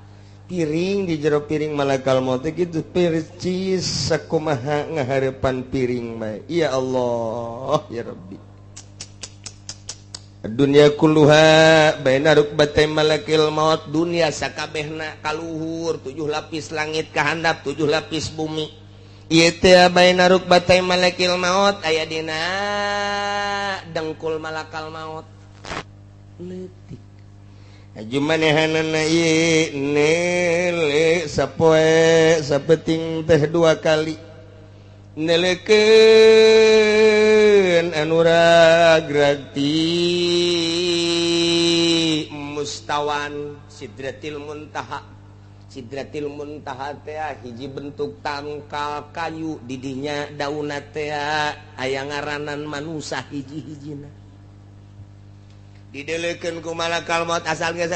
piring di jero piring malakal maut gitu percis sakumaha ngaharepan piring bae. Ya Allah, ya Rabbi. Dunia kulluha baina rukbatay malakil maut. Dunia sakabehna kaluhur, tujuh lapis langit kahandap, tujuh lapis bumi ieu teh, baina rukbatay malakil maut, aya dina dengkul malakal maut. Leutik aju manehanana ieu neuleuh sapoe sapeting teh dua kali, neleukeun anu ragrag ti mustawan Sidratil Muntaha. Sidratil Muntaha teh hiji bentuk tangkal kayu, didinya daunna teh aya ngaranan manusia hiji-hijina. Dideleukeun ku malakal maut, asal geus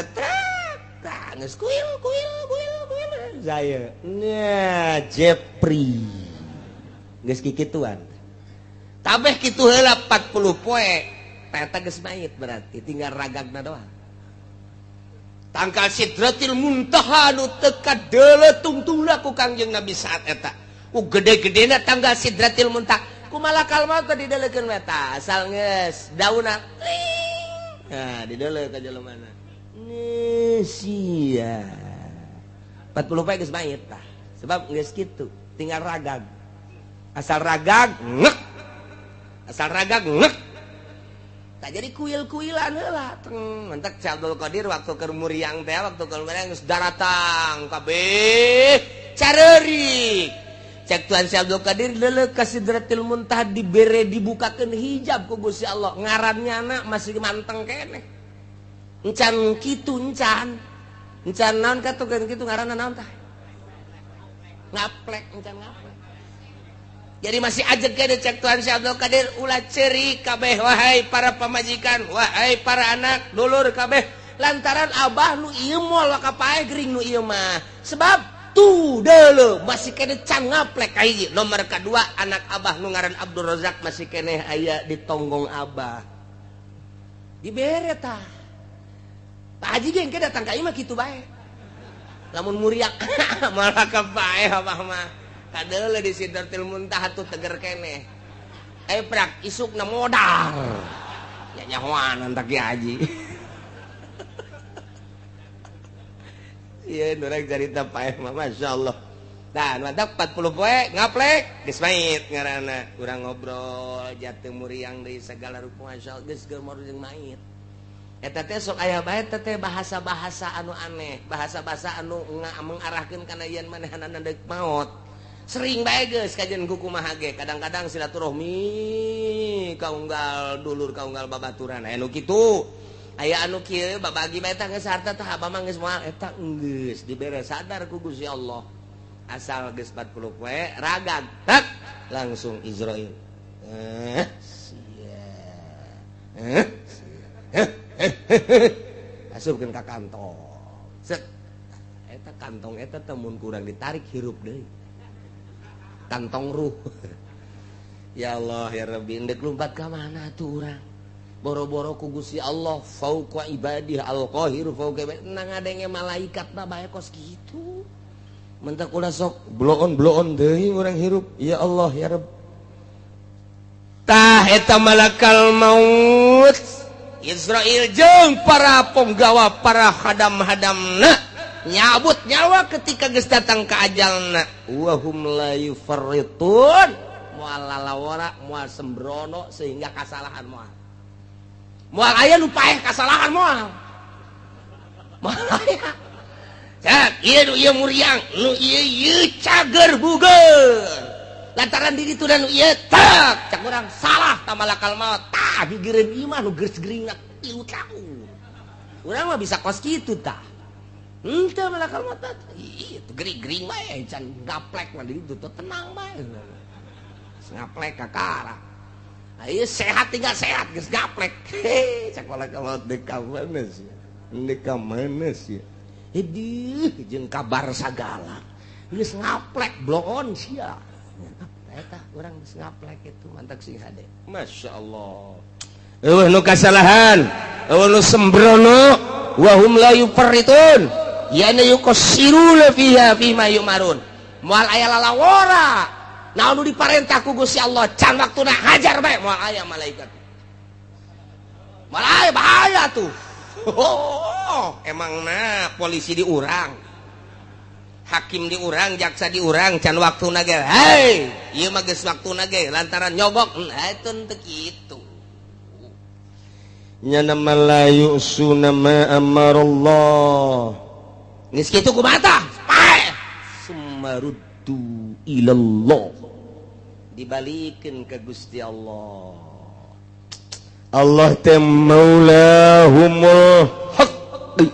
tah geus kuil kuil kuil kuil saya nya Jepri geus kikituan kabeh kitu heula. 40 poe eta geus mayit, berarti tinggal ragagna doang. Tangkal Sidratil Muntaha nu teu kadeuleu tungtungna ku Kangjeng Nabi saat eta, ku gede-gedena tanggal Sidratil Muntaha, ku malakal maut dideleukeun eta asal geus daunna tling. Nah, dideuleu ka jelema mana sia 40 poe geus mayit tah, sebab geus kitu tinggal ragag. Asal ragag ngek, asal ragag ngek, tak jadi kuil-kuilan heula teng. Mantak Syekh Abdul Qadir waktu keur muriang teh, waktu keur muriang geus daratang kabeh careurik. Cek Tuhan Syekh Abdul Qadir, leuleuk ka Sidratil Muntaha, dibere, dibukakeun hijab ku Gusti Allah, ngarannya anak masih manteng keneh, encan kitu, encan encan naon katukeun kitu, ngaranna naon tah, ngaplek, encan ngaplek. Jadi masih aja kene. Cek Tuhan Syekh Abdul Qadir, ulah cerik kabeh, wahai para pamajikan, wahai para anak dulur kabeh, lantaran abah nu ieu moal waka paeh gering nu ieu mah, sebab tuh deuleu masih kene can ngaplek kahiji. Nomor kedua, anak abah nu ngaran Abdul Razak masih kene aya di tonggong abah. Dibere tah Pak Haji ge engke datang ka imah kitu bae. Lamun muriak malah kapaeh abah mah kadeuleu di Sidratil Muntaha tuh teger keneh. Eh, prak isukna modal ya, nyahoan tak Ki Haji. Iya, urang cerita paeh mah, Masya Allah. Nah, mantap, 40 poe ngaplek geus mait ngaranna. Urang ngobrol jatuh muriang deui segala rupa, Masya Allah, geus gemor jeung mait. Eta teh sok aya bae teh bahasa-bahasa anu aneh, bahasa-bahasa anu mengarahkeun kana yen manehanana deuk maot. Sering bae geus kajian ku kumaha ge, kadang-kadang silaturahmi kaunggal dulur, kaunggal babaturan, aya nu kitu. Aya anu kieu, babagi bae tah, geus harta tah abah mah geus moal eta, geus dibere sadar ku Gusti Allah. Asal geus 40 poe ragag, tak langsung Izrail. Eh, sia. Eh, sia. Asupkeun ka kantong. Set. Eta kantong eta teh mun kurang ditarik hirup deui. Kantong ruh. Ya Allah ya Rabbi, endek lumpat ka mana tuh urang? Boro-boro ku Gusti Allah fauqa ibadih, al-qahir fauqa ibadih, na ngadenge malaikat na bae kos kitu. Mentak ulah sok bloon-bloon deui urang hirup. Ya Allah ya Rabb. Tah, eta malakal maut Izrail jeung para penggawa, para hadam-hadamna nyabut nyawa ketika geus datang ke ajalna, wa hum la yufarritun, moal lalawara, moal sembrono sehingga kasalahan. Moal, moal aya nu paeh kasalahan, moal, moal aya. Cak, ieu nu ieu muriang, nu ieu ieu cager buger. Lantaran diri itu dan nu ieu tak, cak urang salah ta malakal maut. Tah, gigireun ieu mah nu geus geuringna 3 tahun. Urang mah bisa kos kitu tah. Henteu malakal maut tah. Ieu gering-gering bae can gaplek mah di ditu tenang bae. Ngaplek kakara. Ayo sehat, tinggal sehat geus gaplek. Heh, cak malakal maut, deuk ka mana sih? Deuk ka mana sih? Hidih jeung kabar sagala. Geus ngaplek bloon sia. Eta urang geus ngaplek itu mantak sing hade. Masya Allah. Euweuh nu kasalahan, euweuh nu sembrono, wa hum la yufarritun. Yani yuqassiruna fiha fima yumarun. Moal aya lalawora. Naon nu diparentah ku Gusti Allah can waktuna hajar bae, moal aya malaikat. Moal aya, bahaya tuh. Oh, emang nah polisi diurang, hakim diurang, jaksa diurang, can waktuna ge. Hei, ieu mah geus waktuna ge lantaran nyogok, nah itu teu kitu. Nya nama la yu'suna ma amarallah. Geus kitu kumaha tah? Paeh. Summaruddu ilallah. Dibalikeun ka Gusti Allah. Allah teh maulahumul haqqi,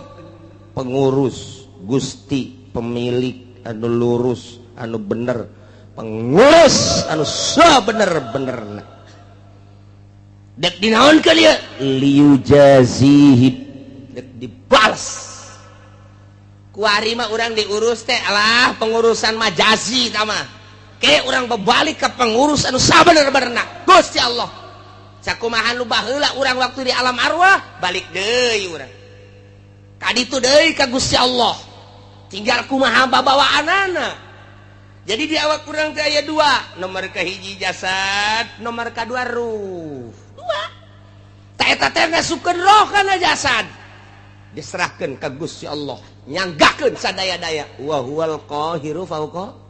pengurus Gusti, pemilik anu lurus, anu bener, pengurus anu sabener-benerna. Dek dinaonkeun ieu? Liyujazihi, dek dibalas. Kuari mah urang diurus teh alah, pengurusan majazi tah mah. Ke urang berbalik ke pengurus anu sabener-benerna, Gusti Allah. Sakumaha nu baheula urang waktu di alam arwah, balik deui urang kaditu deui ka Gusti Allah, tinggal kumaha babawaanana. Jadi di awak urang teh aya dua, nomor kahiji jasad, nomor kadua ruh, dua. Tah, eta teh ngasupkeun roh kana jasad, diserahkeun ka Gusti Allah, nyanggakeun sadaya-daya, wa huwal qahiru fauqa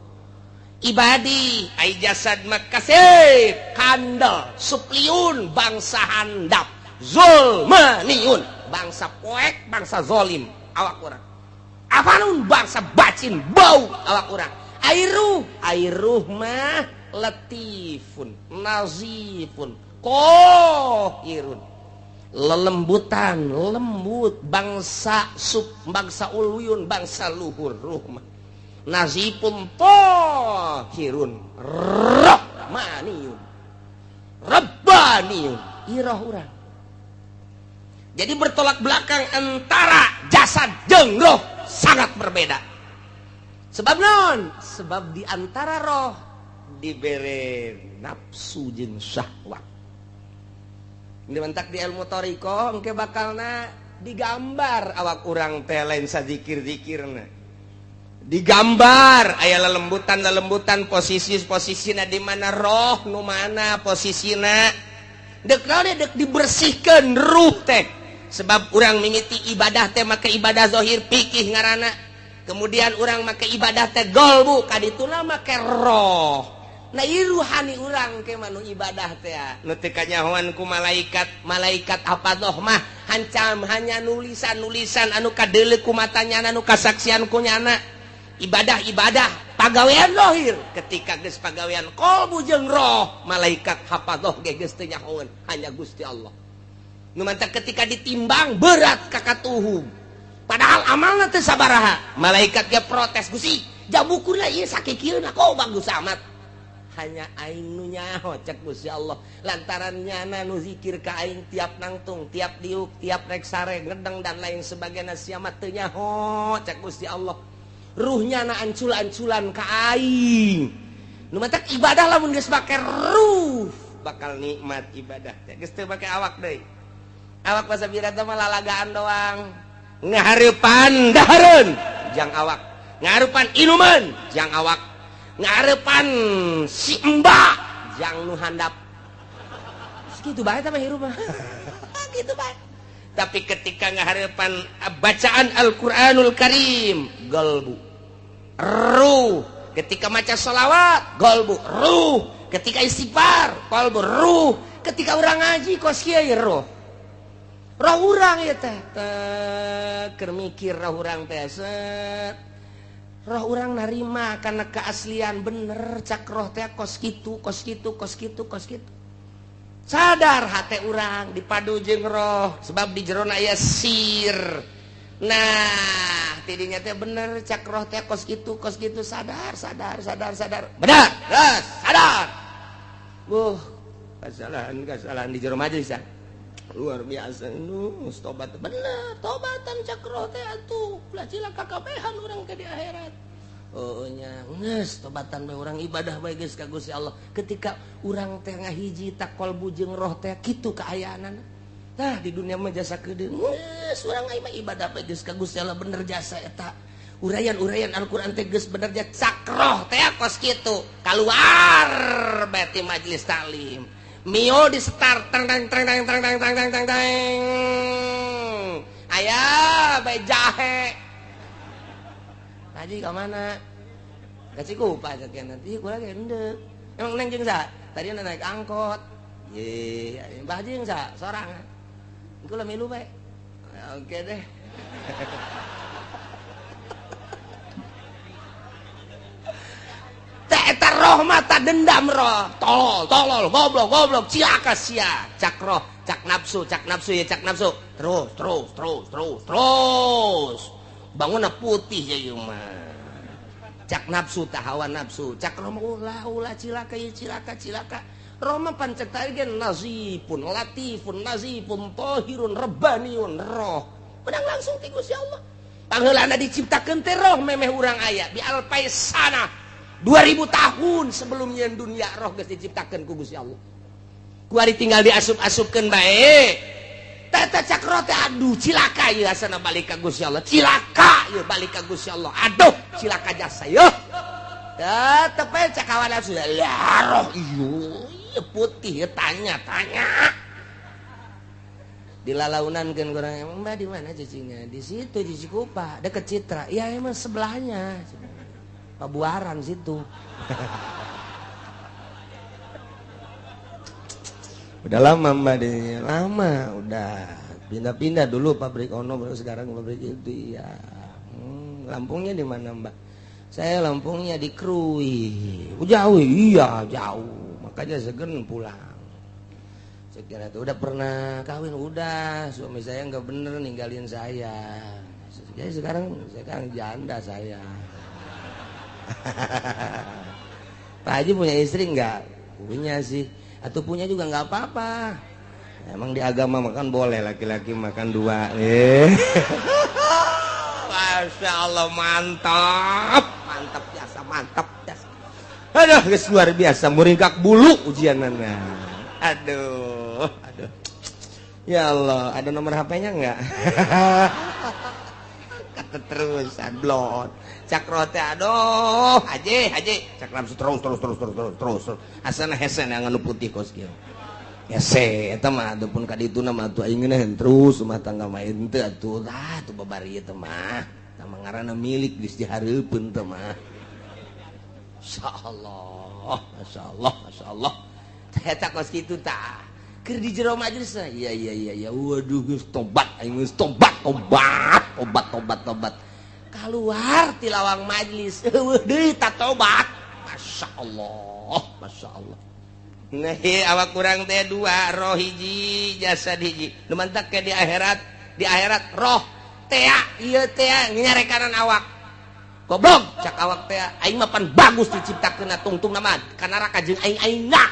ibadi. Ai jasad mah kasep kandel supliun, bangsa handap, zulmaniun, bangsa poek, bangsa zolim awak urang, afanun, bangsa bacin bau awak urang. Ai ruh, ai ruh mah latifun nazifun qahirun, lelembutan, lembut, bangsa sub, bangsa uluyun, bangsa luhur. Ruh mah nazifun tahirun rahmaniyun rabbaniyun, iroh urang. Jadi bertolak belakang antara jasad jeung roh, sangat berbeda. Sebab non sebab di antara roh dibere nafsu jeung syahwat. Dimentak di ilmu thoriqoh engke bakalna digambar awak urang teh, lain sadikir-dikirna digambar, aya lelembutan lelembutan, posisi posisina di mana, roh nu mana posisina, dek naon, dek dibersihkan ruh teh. Sebab urang mimiti ibadah teh make ibadah zahir, pikih ngarana. Kemudian urang make ibadah teh golbu kadituna make roh. Nah ieu ruhani urang ke manu ibadah teh nu teu kanyahoan ku malaikat. Malaikat hafadah mah hancam hanya nulisan-nulisan anu kadeuleu ku matanya, anu kasaksian ku nyana. Ibadah-ibadah pagawean lohir, ketika geus pagawean kolbu jeung roh, malaikat hafadah ge geus teu nyahoeun, hanya Gusti Allah. Nu mantak ketika ditimbang berat ka katuhum, padahal amalna teu sabaraha, malaikat ge protes, "Gusti, jabukurna ieu sakikieuna kok bagus amat?" "Hanya aing nu nyaho," cek Gusti Allah, "lantaran nyana nu zikir ka aing tiap nangtung, tiap diuk, tiap rek sare, ngedeng, dan lain sebagainya. Sia mah teu nyaho," cek Gusti Allah, "ruhnya na ancul-anculan ka aing." Nu mantak ibadah lamun geus make ruh bakal nikmat ibadah teh, geus teu make awak deui. Awak masa mah lalagaan doang, ngahareupan dahareun jang awak, ngahareupan inuman jang awak, ngahareupan si embak jang nu handap. Segitu bae tah mah hirup mah, gitu bae. Tapi ketika ngahareupan bacaan Al-Qur'anul Karim, galbu ruh. Ketika maca sholawat, galbu ruh. Ketika istighfar, qalbu ruh. Ketika urang ngaji kos kieu, roh roh urang ya teh keur mikir, roh urang teh set, roh urang narima karena keaslian, bener cak roh teh kos kitu, kos kitu, kos kitu, kos kitu. Sadar hate urang dipadu jeung roh, sebab di jerona aya sir. Nah, tidinya teh bener cak roh teh kos kitu, kos kitu. Sadar, sadar, sadar, sadar, benar, geus sadar. Kesalahan kesalahan di jero majelis ya luar biasa. Nu tobat, bener tobatan cak roh teh atuh, ulah cilaka kabehan urang ke di akhirat. Oh nya, geus tobatan bae urang, ibadah bae geus ka Gusti Allah. Ketika urang teh ngahiji tak kolbu jeung roh teh, kitu kaayaanana. Tah, di dunia mah jasa kedeung, geus urang mah ibadah bae geus ka Gusti Allah. Bener jasa eta uraian-uraian Al-Qur'an teh geus bener ja cak roh teh kos kitu. Keluar bae ti majelis taklim, Mio di start, tang tang tang tang tang tang tang tang tang tang, aya bae jahe. "Haji, ke mana?" "Ka Cikupa," cek nanti gua lagi endek. "Emang neng jeung sa?" "Tadi naik angkot." "Ye, Mbah jeung sa?" "Sorangan." "Engko lah milu bae." "Oke deh." Eta roh mata dendam, roh tolol tolol, goblok goblok, cilaka sia, cak roh, cak nafsu, cak nafsu ya, cak nafsu terus terus terus terus terus bangun putih ya ieu mah. Cak nafsu tah hawa nafsu, cak roh mah ulah ulah, cilaka ya, cilaka cilaka. Roh mah pancet ge nazifun latifun, nazifun tahirun rabbaniun. Roh menang langsung ti Gusti Allah. Pangheulana diciptakeun teh roh memeh urang aya bi alpai sana 2000 tahun sebelumnya dunia, roh geus diciptakeun ku Gusti Allah. Kuari tinggal diasup-asupkeun bae. Tata cak roh teh, aduh cilaka ieu, asana balik ka Gusti Allah, cilaka ieu balik ka Gusti Allah, aduh cilaka jasa ieu. Tetep bae cak hawa nafsu ya, roh ieu putih ya, tanya tanya dilalaunan kan kurang. "Emang Mbak di mana cicingnya?" "Di situ, di Cikupa deket Citra." "Ya emang sebelahnya Pabuaran situ." "Udah lama Mbak di?" "Lama, udah pindah-pindah, dulu pabrik ono, baru sekarang pabrik itu." "Iya." "Lampungnya di mana Mbak?" "Saya Lampungnya di Krui." "Oh, jauh?" "Iya jauh, makanya segen pulang." Sekira itu udah pernah kawin? "Udah, suami saya nggak bener, ninggalin saya. Jadi sekarang sekarang janda saya." "Pak Haji punya istri nggak?" "Punya sih." "Atau punya juga nggak apa-apa. Emang di agama makan boleh laki-laki makan dua." Masya Allah, mantap mantap jasa, mantap jasa. Aduh, geus luar biasa, muringkak bulu ujianana. Aduh aduh, ya Allah, ada nomor HP-nya nggak? Kata terus blon cak roh teh, aduh haji haji, cak nafsu terus terus terus terus terus terus terus, asana hesen yang anu putih kos kieu hese eta mah. Ataupun ka dituna mah atuh aing ngeunaheun terus rumah tangga mah henteu atuh, tah atuh babari eta mah. Tah ngaranna milik geus dihareupeun teh mah. Masyaallah, masyaallah, masyaallah. Eta kos kitu tah. Keur di jero majelis iya iya iya iya waduh geus tobat aing geus tobat tobat tobat tobat tobat. Kaluar ti lawang majelis eueuh deui ta tobat. Masyaallah, masyaallah. Nah, awak kurang teh dua, roh hiji, jasad hiji. Nu mantak ke di akhirat roh tea, ieu tea nyarekanan awak. Goblok cak awak teh, aing mah pan bagus diciptakeun tungtung mah ka neraka jeung aing aingna.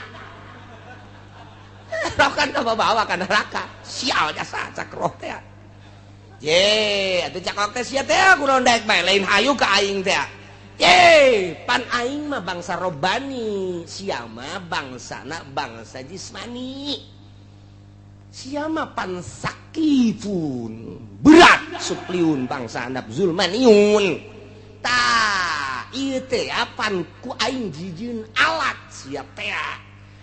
Roh kan bawa ka neraka. Sial jasa cak roh teh. Ye, atuh cak awak teh sia teh kunaon daek bae lain hayu ka aing teh. Ye, pan aing mah bangsa robani, sia mah bangsana bangsa jismani. Sia mah pan sakifun, berat supliun bangsa handap zulmaniun. Tah, ieu teh pan ku aing jijieun alat sia teh.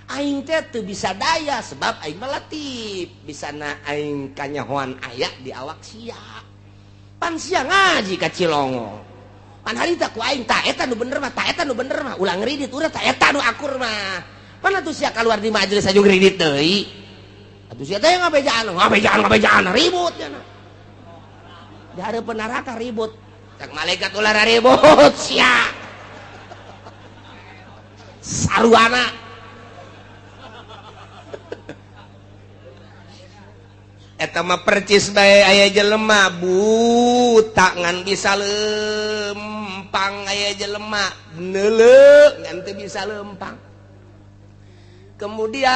Aing teh teu bisa daya sebab aing mah latif, bisana aing kanyahoan aya di awak sia. Pan sia ngaji ka Cilongo. Pan harita ku aing ta eta nu bener mah, ta eta nu bener mah, ulah ngridit urang ta eta nu akur mah. Pan atuh sia kaluar di majelis aju ngridit deui. Atuh sia teh ngabejaan, ngabejaan, ngabejaan ribut nya. Di hareupeun neraka ribut. Cak malaikat ulah ribut sia. Saruana. Eta mah percis bae aya jelema buta ngan bisa lempang, aya jelema neuleu ngan teu bisa lempang. Kemudian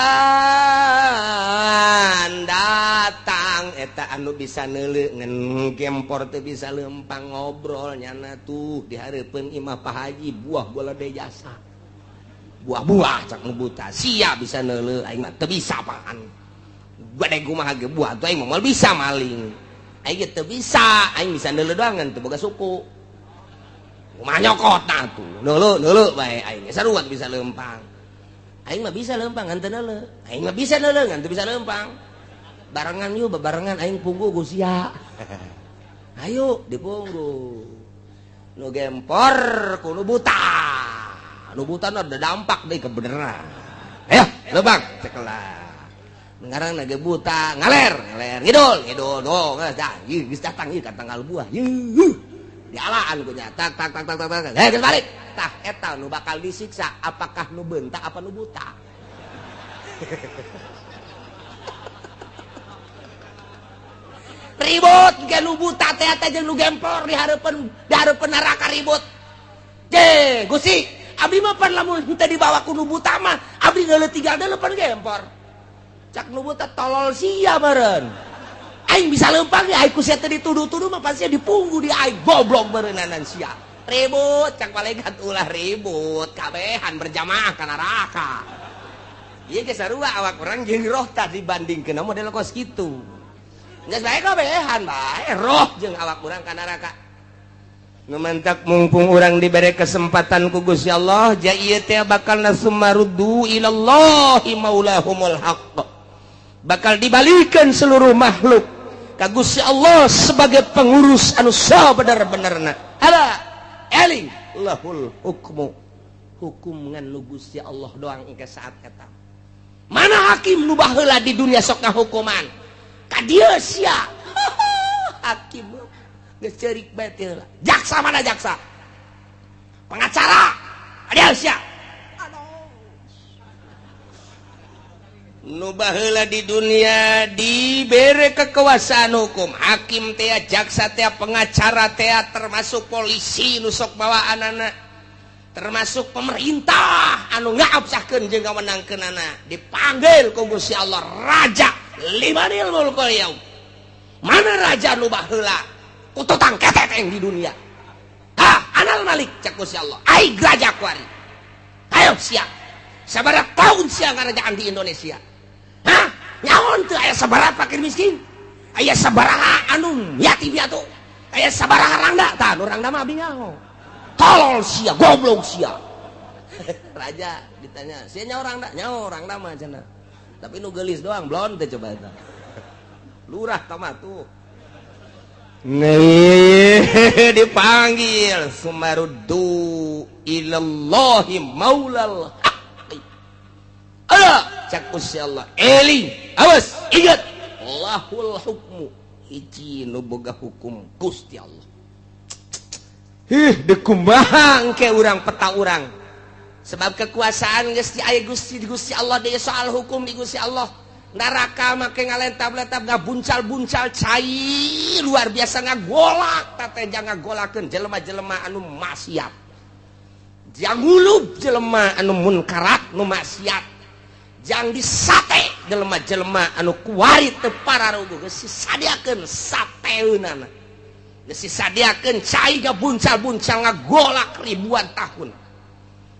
datang eta anu bisa neuleu ngan gempor teu bisa lempang, ngobrol nyana tuh di hareupeun imah Pak Haji buah bola de jasa. Buah-buah cak nu buta sia bisa neuleu aing mah teu bisa apaan. Gede kumaha ge buah tuh aing moal bisa maling. Aing ge teu bisa, aing bisa neuleu doang ngan teu boga suku. Kumaha nyokot nah tuh, neuleu neuleu bae aing sarua bisa lempang. Aing mah bisa lempang ngan teu neuleu. Aing mah bisa neuleu ngan teu bisa lempang. Barengan yuk bebarengan aing punggu ku sia. Ayo dipunggu. Nu gempor ku nu buta. Nu buta nu ada dampak deui kebeneran. Ayo lempang cekelah. Ngarang lagi buta ngaler ngaler ngidul ngidul dong dah geus datang ieu ka tanggal buah yeuh dialaan ku nya tak tak tak tak tak heh geus balik tah eta nu bakal disiksa apakah nu beunta apa nu buta. Ribut ge nu buta teh eta jeung nu gempor di hareupeun neraka ribut. Je Gusti abdi mah pan lamun teu dibawa ku nu buta mah abdi geuleuh tinggal deuleuh pan gempor. Cak nu buta tolol sia meureun. Aing bisa lempang ya aing ku sia teh dituduh-tuduh mah pasti dipunggu di aing goblok meureunnanan sia. Ribut cak malaikat ulah ribut kabehan berjamaah ka neraka. Ieu ge sarua awak urang jeung roh tah dibandingkeun model kos kitu. Geus bae kabehan bae roh jeung awak urang ka neraka. Nu mantak mumpung urang dibere kesempatan ku Gusti Allah, ja ieu teh bakal nasumaruddu ilallahi maulahumul haqq. Bakal dibalikan seluruh makhluk ka Gusti Allah sebagai pengurus anu sabener-benerna. Ala eling lahul hukmu. Hukum ngan nu Gusti Allah doang engke saat eta. Mana hakim nu baheula di dunia sok ngahukuman? Ka dieu sia. Hakim geus ceurik bae teh heula. Jaksa mana jaksa? Pengacara. Adieu sia. Nu baheula di dunia dibere kekuasaan hukum, hakim teh, jaksa teh, pengacara teh, termasuk polisi nu sok bawaanana, termasuk pemerintah anu ngaabsahkeun jeung ngawenangkeunana, dipanggil ku Gusti Allah raja limanil mulkul yaum. Mana raja nu baheula kututang keteteng di dunia? Ha, anal malik cak Gusti Allah. Aing raja kuari. Ayo sia. Sabaraha tahun sia ngarajaan di Indonesia? Hah? Nyaon teu aya sabaraha fakir miskin? Aya sabaraha anu yatim piatu? Aya sabaraha rangda? Tah nu rangda mah abi nyaho. Tolol sia, goblok sia. Raja ditanya, sia nyaho rangda? Nyaho rangda mah cenah. Tapi nu geulis doang blon teh coba eta. Lurah tah mah tuh. Nih dipanggil, sumaruddu ilallahi maulal haqqi. Ala cak Gusti Allah, eling, awas, ingat, lahul hukmu, hiji nu boga hukum Gusti Allah. Ih, dekumaha engke urang, peta urang? Sebab kekuasaan geus di aya Gusti, di Gusti Allah deui, soal hukum di Gusti Allah. Neraka make ngalentab-lentab, ngabuncal-buncal cai luar biasa, ngagolak teh, ngagolakeun jelema-jelema anu maksiat, jang ngulub jelema anu munkarat, nu maksiat, jang disate jelema-jelema anu kuari teu pararuguh. Geus disadiakeun sateunana, geus disadiakeun cai ngabuncal-buncal, ngagolak ribuan tahun.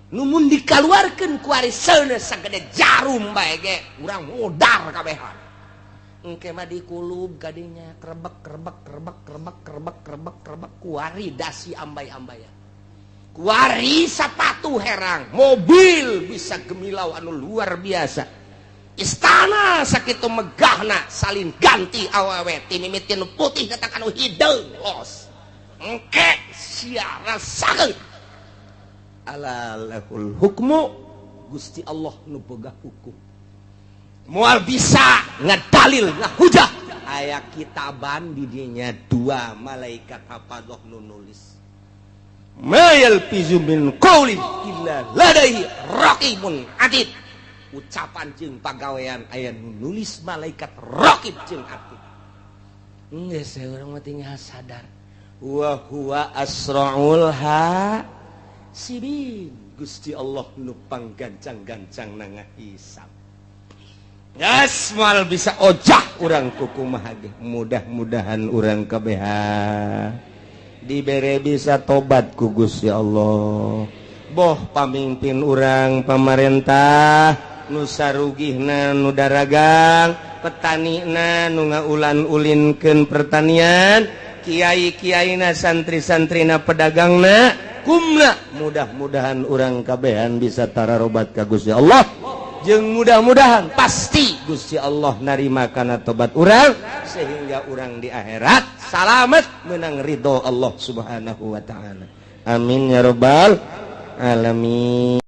Numun dikaluarkeun kuari seuneu sagede jarum bae ge urang modar kabehan. Engke mah dikulub kadinya, krebek krebek krebek krebek krebek krebek krebek, kuari dasi ambay-ambayan, kuari sapatu herang, mobil bisa gemilau anu luar biasa, istana sakitu megahna, salin ganti awewe ti mimiti nu putih datang anu hideung los. Engke sia rasakeun. Ala lahul hukmu, Gusti Allah nu boga hukum, moal bisa ngedalil ngahujah. Aya kitaban di dinya, dua malaikat hafadah nu nulis. Ma yalfizu min qaulin illa ladaihi raqibun atid. Ucapan jeung pagawean aya nu nulis, malaikat raqib jeung atid. Geus, urang mah tinggal sadar, wa huwa asraul hasibin. Gusti Allah nu panggancang-gancang na ngahisab. Gas, moal bisa ojah urang kukumaha ge. Mudah-mudahan urang kabehan dibere bisa tobat ku Gusti Allah, boh pamimpin urang, pamarentah nu sarugihna, nu daragang, petani na nu ngaulan ulinkeun pertanian, kiai-kiaina, santri-santrina, pedagangna, kumna. Mudah-mudahan urang kabehan bisa tararobat ka Gusti Allah, jeung mudah-mudahan pasti Gusti Allah narima kana tobat urang sehingga urang di akhirat salamet, menang ridho Allah Subhanahu wa taala. Amin ya robbal alamin.